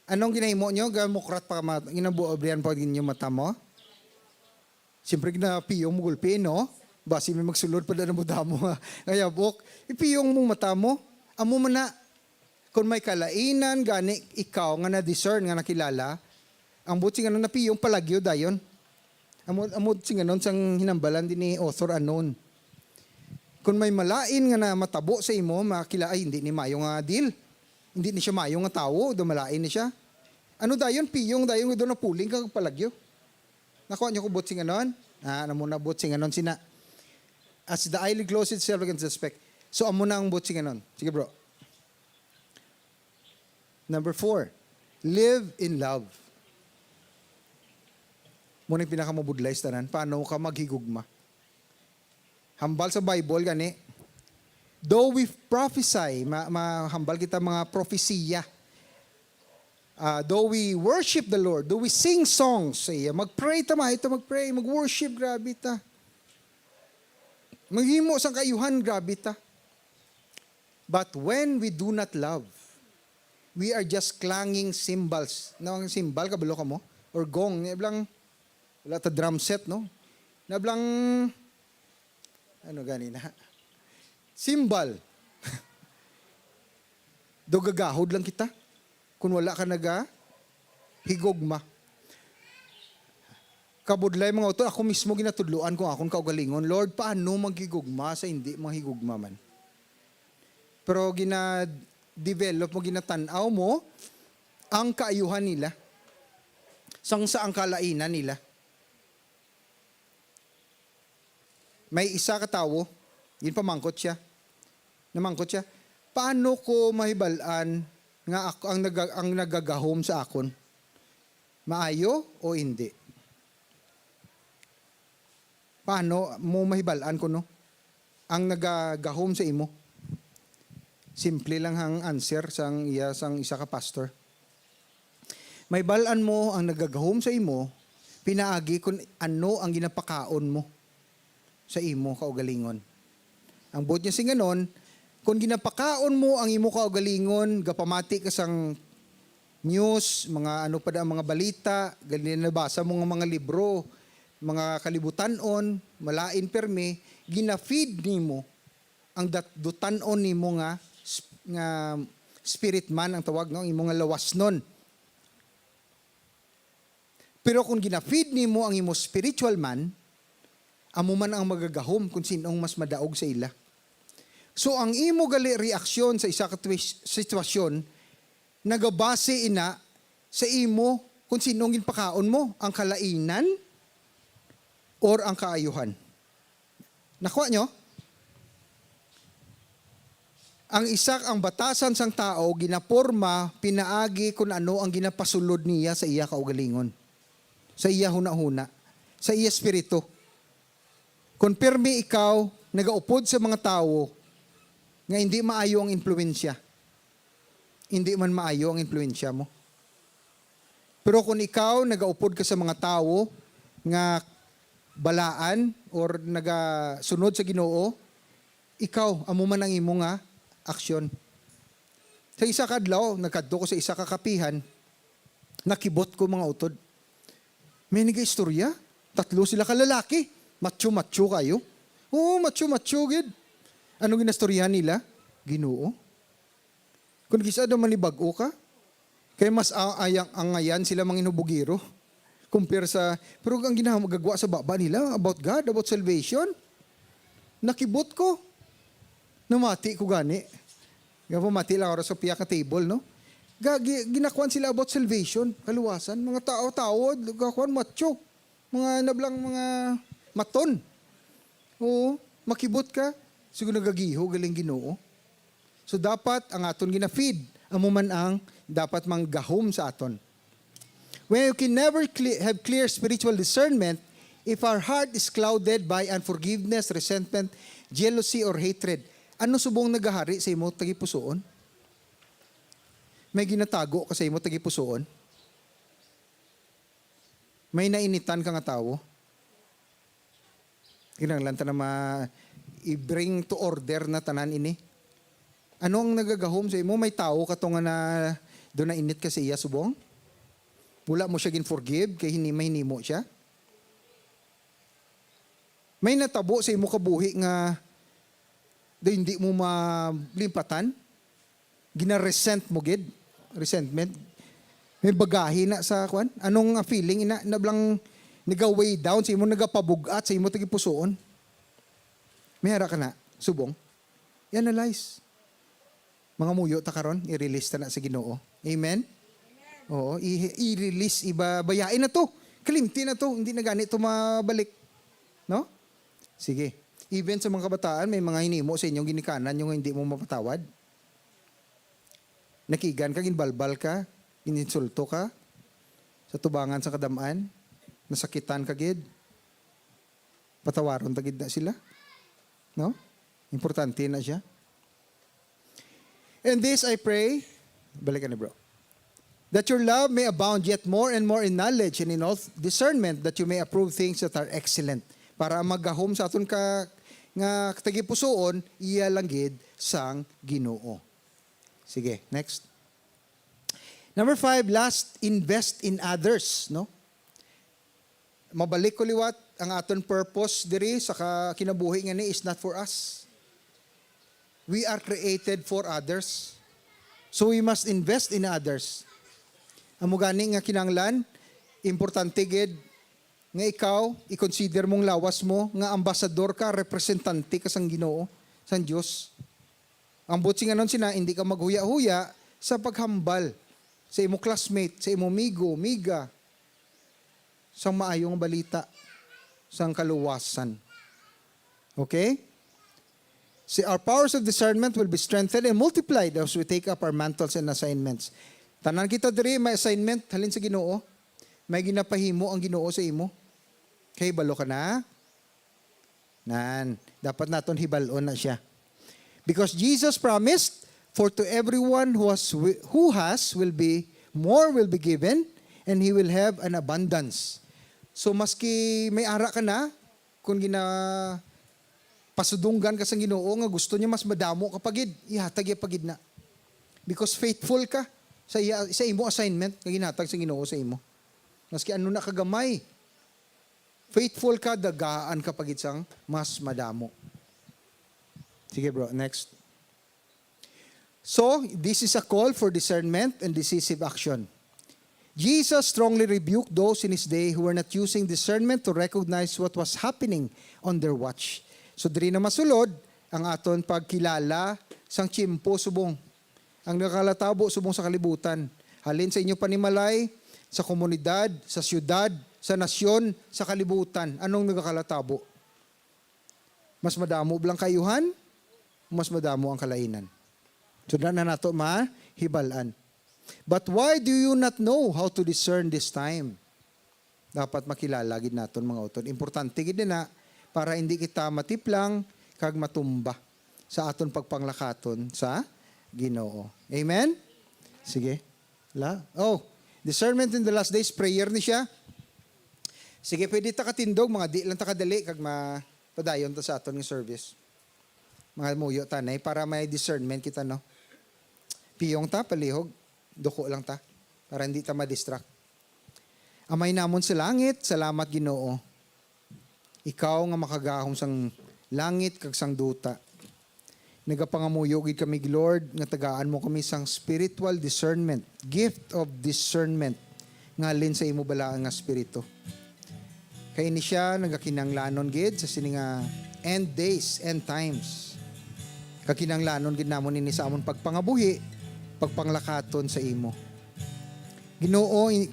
Anong ginahimo nyo? Gamukrat pa ka mata? Ginabuabrihan pa ninyo mata mo? Siyempre, ginapiyong mo gulpi, no? Basi may magsulod pa na mo damo nga, nga yabok. Ipiyong mong mata mo. Amo man na, kung may kalainan gani ikaw nga na-discern, nga nakilala, ang buot sing ano, napiyong, palagyo dayon. Amo, amo sing ano sang hinambalan din ni author anon. Kung may malain nga namatabo sa imo, makila, "Ay, hindi ni mayo nga deal. Hindi ni siya mayo nga tawo, do malain ni siya." Ano dayon, piyong dayon, do napuling kag palagyo. Nakuha niyo ko buot sing anon? Ah, amo na buot sing anon sina. As the eyelid closes itself against the speck. So, amo na ang buot sing anon. Sige, bro. Number four, live in love. Muna yung pinakamabudlay sa tanan. Paano ka maghigugma? Hambal sa Bible gani, though we prophesy, ma, ma, hambal kita mga prophesia. Ah, though we worship the Lord, though we sing songs sa iya, mag-pray ta, mahito mag-pray, mag-worship, grabe ta. Maghimo sang kaayuhan, grabe ta. But when we do not love, we are just clanging cymbals. No, ang cymbal, kabalo ka mo? Or gong. Nablang, wala ta drum set, no? Nablang, ano gani na? Cymbal. Do gagahod lang kita kung wala ka naga higugma. Kabudlay, mga utod, ako mismo ginatudloan ko ang akon kaugalingon, "Lord, paano maghigugma sa hindi mahigugma man?" Pero gina-develop mo, ginatan-aw mo ang kaayuhan nila sang sa ang kalainan nila. May isa ka tawo, ginpamangkot siya. Namangkot siya, "Paano ko mahibal-an nga ako ang naga-, ang nagagahom sa akon? Maayo o hindi? Paano mo mahibal-an kuno ang nagagahom sa imo?" Simple lang ang answer sang iya, sang isa ka pastor. Mahibal-an mo ang nagagahom sa imo pinaagi kon ano ang ginapakaon mo sa imo kaugalingon. Ang buot niya singanon, kung ginapakaon mo ang imo kaugalingon, gapamati ka sang news, mga ano pa da, mga balita, gali nabasa mo nga mga libro, mga kalibutan-on, malain permi, gina-feed nimo ang dat-, dutan-on nimo nga sp-, nga spirit man ang tawag, no, imo nga lawasnon. Pero kung gina-feed nimo ang imo spiritual man, amo man ang magagahom kung sin-ong mas madaog sa ila. So, ang imo gali reaksyon sa isa ka twi-, sitwasyon nagabase ina sa imo kung sino ang ginpakaon mo, ang kalainan or ang kaayuhan. Nakuha nyo? Ang isa, ang batasan sang tao ginaporma pinaagi kung ano ang ginapasulod niya sa iya kaugalingon, sa iya hunahuna, sa iya espiritu. Kung pirmi ikaw nagaupod sa mga tawo nga hindi maayo ang impluwensya, hindi man maayo ang impluwensya mo. Pero kung ikaw nagaupod ka sa mga tawo nga balaan or nagasunod sa Ginoo, ikaw, amo man ang imo nga aksyon. Sa isa ka adlaw, nagkadto ko sa isa ka kapihan, nakibot ko mga utod. May nagaistorya, tatlo sila ka lalaki, macho-macho kayo. Oo, macho-macho gid. Anong ginastoryahan nila? Ginoo. Kung kisa daw manibag-o ka, kay mas a-, ayang angayan sila manginhubugiro. Compare sa, pero ang ginamagagwa sa baba nila, about God, about salvation, nakibot ko. Namati ko gani. Nga pamati lang ako sa piya ka table, no? Ga-, gi-, ginakuan sila about salvation, kaluwasan. Mga tao-tao, gakuan, macho. Mga nablang, mga maton. Oo, makibot ka. Siguro nagagiho, galing Ginoo. So, dapat ang aton gina-feed, amo man ang dapat manggahom sa aton. We can never cle-, have clear spiritual discernment if our heart is clouded by unforgiveness, resentment, jealousy, or hatred. Ano subong nagahari sa imo tagipusoon? May ginatago ka sa imo tagipusoon? May nainitan ka nga tawo? Kinahanglan ta na ma-, i-bring to order na tanan ini. Ano ang nagagahom sa imo? May tawo ka to nga na, do nainit ka sa iya subong? Wala mo siya gin-forgive kay hini-, mahinimo siya? May natabo sa imo kabuhi nga do hindi mo malimpatan? Gina-resent mo gid? Resentment? May bagahi na sa, kwan? Anong, ah, feeling ina, nablang naga-weigh down sa imo, nagapabug-at sa imo tagipusoon? May ara ka na, subong? I-analyze. Mga muyo ta karon, i-release ta na sa Ginoo. Amen? Oo, i-, i-release, iba, bayain na to. Kalimti na to, hindi na gani to mabalik. No? Sige. Even sa mga kabataan, may mga hinimo sa inyong ginikanan yung hindi mo mapatawad. Nakigan ka, ginbalbal ka, gininsulto ka, sa tubangan sa kadam-an, nasakitan ka gid. Patawaron ta gid na sila. No? Importante na siya. And this I pray, balikan ni bro, that your love may abound yet more and more in knowledge and in all discernment, that you may approve things that are excellent. Para ang maggahom sa aton ka, nga tagipusoon, iya lang gid sang Ginoo. Sige, next. Number five, last, invest in others, no? Mabalik ko liwat, ang aton purpose diri sa ka-, kinabuhi nga ni is not for us. We are created for others. So we must invest in others. Amo gani nga kinahanglan, importante gid nga ikaw, i-consider mong lawas mo nga ambasador ka, representante ka sang Ginoo, sang Dios. Ang buot singanon sina, hindi ka maghuya-huya sa paghambal sa imo classmate, sa imo migo, miga, sa maayo nga balita sang kaluwasan. Okay? See, our powers of discernment will be strengthened and multiplied as we take up our mantles and assignments. Tanan kita diri may assignment halin sa Ginoo. May ginapahimo ang Ginoo sa imo. Kay balo ka na? Nan, dapat naton hibalon na siya. Because Jesus promised, "For to everyone who has, who has will be, more will be given, and he will have an abundance." So, maski may ara ka na, kung gina-, pasudunggan ka sa Ginoo nga gusto niya mas madamo ka pa gid, ihatag iya pa gid na. Because faithful ka sa iya, sa imo assignment nga ginhatag sa Ginoo sa imo. Maski ano na kagamay, faithful ka, dagaan ka pa gid sang mas madamo. Sige, bro, next. So, this is a call for discernment and decisive action. Jesus strongly rebuked those in his day who were not using discernment to recognize what was happening on their watch. So, diri na masulod ang aton pagkilala sang tiyempo subong ang nakalatabo subong sa kalibutan. Halin sa inyo panimalay, sa komunidad, sa siyudad, sa nasyon, sa kalibutan. Anong nagakalatabo? Mas madamo ba lang kaayuhan? Mas madamo ang kalainan. So, na, na nato mahibal-an. But why do you not know how to discern this time? Dapat makilala gid naton, mga utod. Importante gid na para hindi kita matiplang kag matumba sa aton pagpanglakaton sa Ginoo. Amen? Sige. La? Oh, discernment in the last days, prayer ni siya. Sige, pwede ta katindog, mga di lang ta kadali, kag ma-, padayon ta sa aton nga service. Mga muyo tanay, para may discernment kita, no? Piyong ta, palihog, duko lang ta, para hindi ta ma-distract. Amay namon sa langit, salamat, Ginoo. Ikaw nga makagahom sang langit kag sang duta. Nagapangamuyo gid kami, Lord, nga tagaan mo kami sang spiritual discernment, gift of discernment, nga halin sa imo balaan nga Espiritu. Kay ini sia nagakinahanglanon gid sa sini nga end days, end times. Kag kinahanglanon gid namon ini sa amon pagpangabuhi, pagpanglakaton sa imo. Ginoo, i-,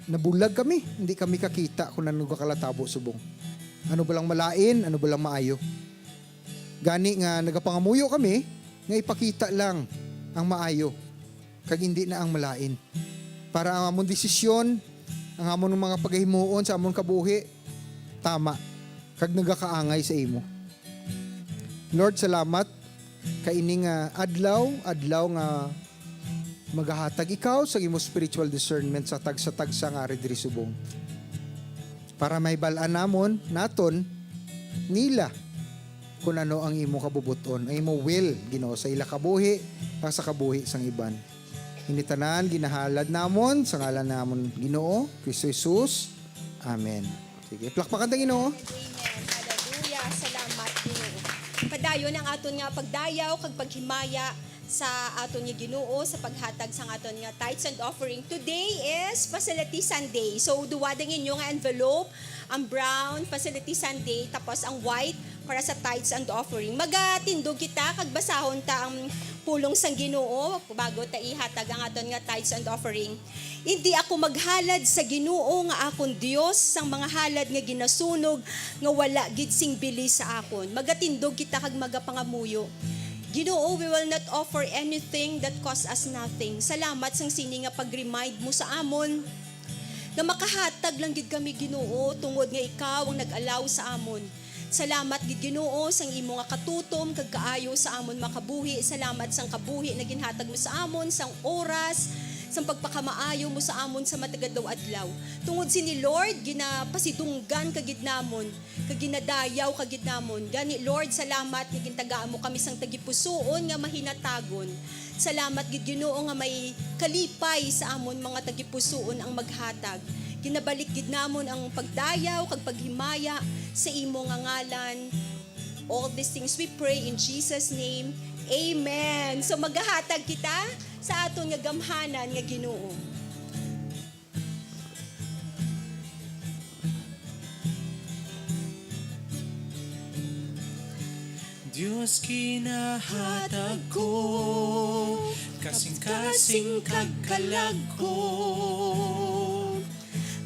nabulag kami, hindi kami kakita kung ano nagakalatabo subong. Ano ba lang malain, ano ba lang maayo. Gani nga nagapangamuyo kami nga ipakita lang ang maayo kag hindi na ang malain, para ang amon desisyon, ang amon mga pagahimuon sa amon kabuhi, tama kag nagakaangay sa imo. Lord, salamat kay ini nga adlaw, adlaw nga magahatag ikaw sa imo spiritual discernment sa tagsa-tagsa nga ari diri subong, para mahibal-an namon, naton, nila, kun ano ang imo kabubot-on, ang imo will, Ginoo, sa ila kabuhi kag sa kabuhi sang iban. Ini tanan ginahalad namon sa ngalan namon, Ginoo, Kristo Jesus. Amen. Sige, plakpakan ta, Ginoo. Amen. Hallelujah. Salamat, Ginoo. Padayon ang aton nga pagdayaw kag paghimaya sa aton nga Ginoo sa paghatag sang aton nga tithes and offering. Today is Facility Sunday. So, duwa ding inyo nga envelope, ang brown, Facility Sunday, tapos ang white para sa tithes and offering. Magatindog kita kag basahon ta ang pulong sang Ginoo bago ta ihatag ang aton nga tithes and offering. Indi ako maghalad sa Ginoo nga akon Dios sang mga halad nga ginasunog nga wala gid sing bili sa akon. Magatindog kita kag magapangamuyo. Ginoo, we will not offer anything that cost us nothing. Salamat sang sini nga pag-remind mo sa amon nga makahatag lang gid kami, Ginoo, tungod nga ikaw ang nag-allow sa amon. Salamat gid, Ginoo, sang imo nga katutom kag kaayo sa amon makabuhi. Salamat sang kabuhi nga ginhatag mo sa amon, sang oras, sang pagpakamaayo mo sa amon sa matag adlaw-adlaw. Tungod sini, Lord, ginapasidunggan ka gid namon, kag ginadayaw ka gid namon. Gani, Lord, salamat nga gintagaan mo kami sang tagipusoon nga mahinatagon. Salamat gid, Ginoo, nga may kalipay sa amon mga tagipusoon ang maghatag. Ginabalik gid namon ang pagdayaw kag paghimaya sa imo nga ngalan. All these things we pray in Jesus' name. Amen. So, magahatag kita sa aton nga gamhanan nga Ginoo. Dios, ginahatag ko kasing-kasing kag kalag ko.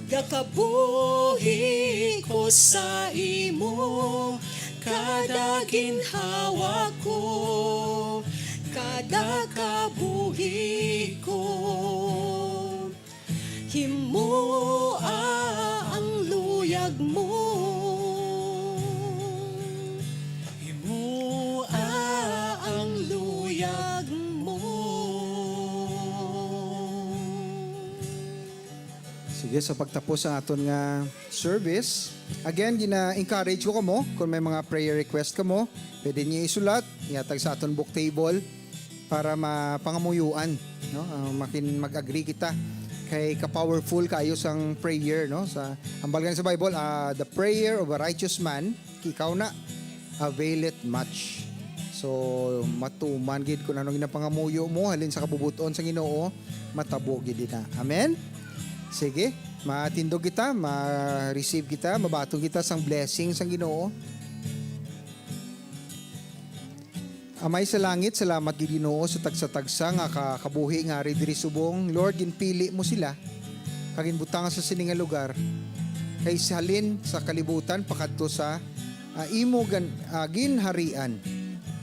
Gakabuhi ko sa imo, kada ginhawa ko, kada kabuhi ko. Himoa ang luyag mo. Himoa ang luyag mo. Sige, sa pagtapos ang aton nga service, again, gina-encourage ko kamo, kung may mga prayer request kamo, pwede niyo isulat, ihatag sa aton book table para mapangamuyuan, no? Ah, makin-, mag-agree kita kay ka-powerful kaayo sang prayer, no? Sa, hambal gani sa Bible, ah, "The prayer of a righteous man, ikaw na, availeth much." So, matuman gid kung ano ginapangamuyo mo halin sa kabubot-on sang Ginoo, matabo gid ina. Amen? Sige, matindog kita, ma-receive kita, mabaton kita sang blessing sang Ginoo. Amay sa langit, salamat gid, Ginoo, sa tagsa-tagsa nga ka-, kabuhi nga ari diri subong. Lord, ginpili mo sila. Ginbutang sa sini nga lugar, kay sa halin sa kalibutan pakadto sa, ah, imo gan-, ah, ginharian,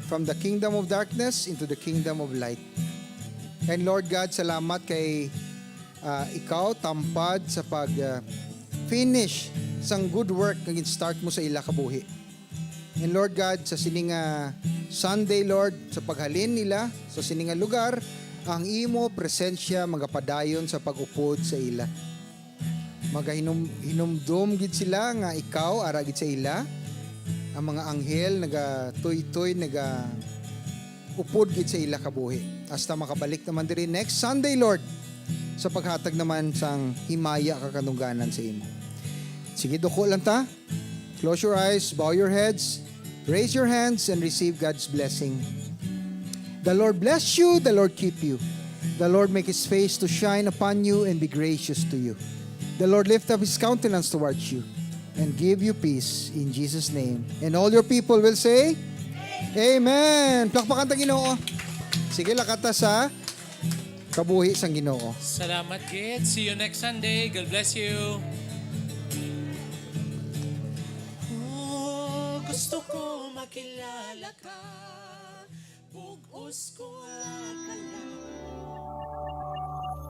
from the kingdom of darkness into the kingdom of light. And Lord God, salamat kay, ah, ikaw tampad sa pag, ah, finish sang good work nga gin-start mo sa ila kabuhi. And Lord God, sa sini nga Sunday, Lord, sa paghalin nila sa sini nga lugar, ang imo presensya magapadayon sa pag-upod sa ila. Magahinom-, hinumdom gid sila nga ikaw ara gid sa ila. Ang mga anghel nagatuytoy, nagaupod gid sa ila kabuhi. Hasta makabalik naman diri next Sunday, Lord, sa paghatag naman sang himaya kag katungdanan sa imo. Sige, duko lang ta. Close your eyes, bow your heads, raise your hands, and receive God's blessing. The Lord bless you, the Lord keep you. The Lord make his face to shine upon you and be gracious to you. The Lord lift up his countenance towards you and give you peace in Jesus' name. And all your people will say, Amen. Plakpakan ta Ginoo. Sige, lakata sa kabuhi sang Ginoo. Salamat gid. See you next Sunday. God bless you. Oh, gusto ko makilala ka. Bug-os ko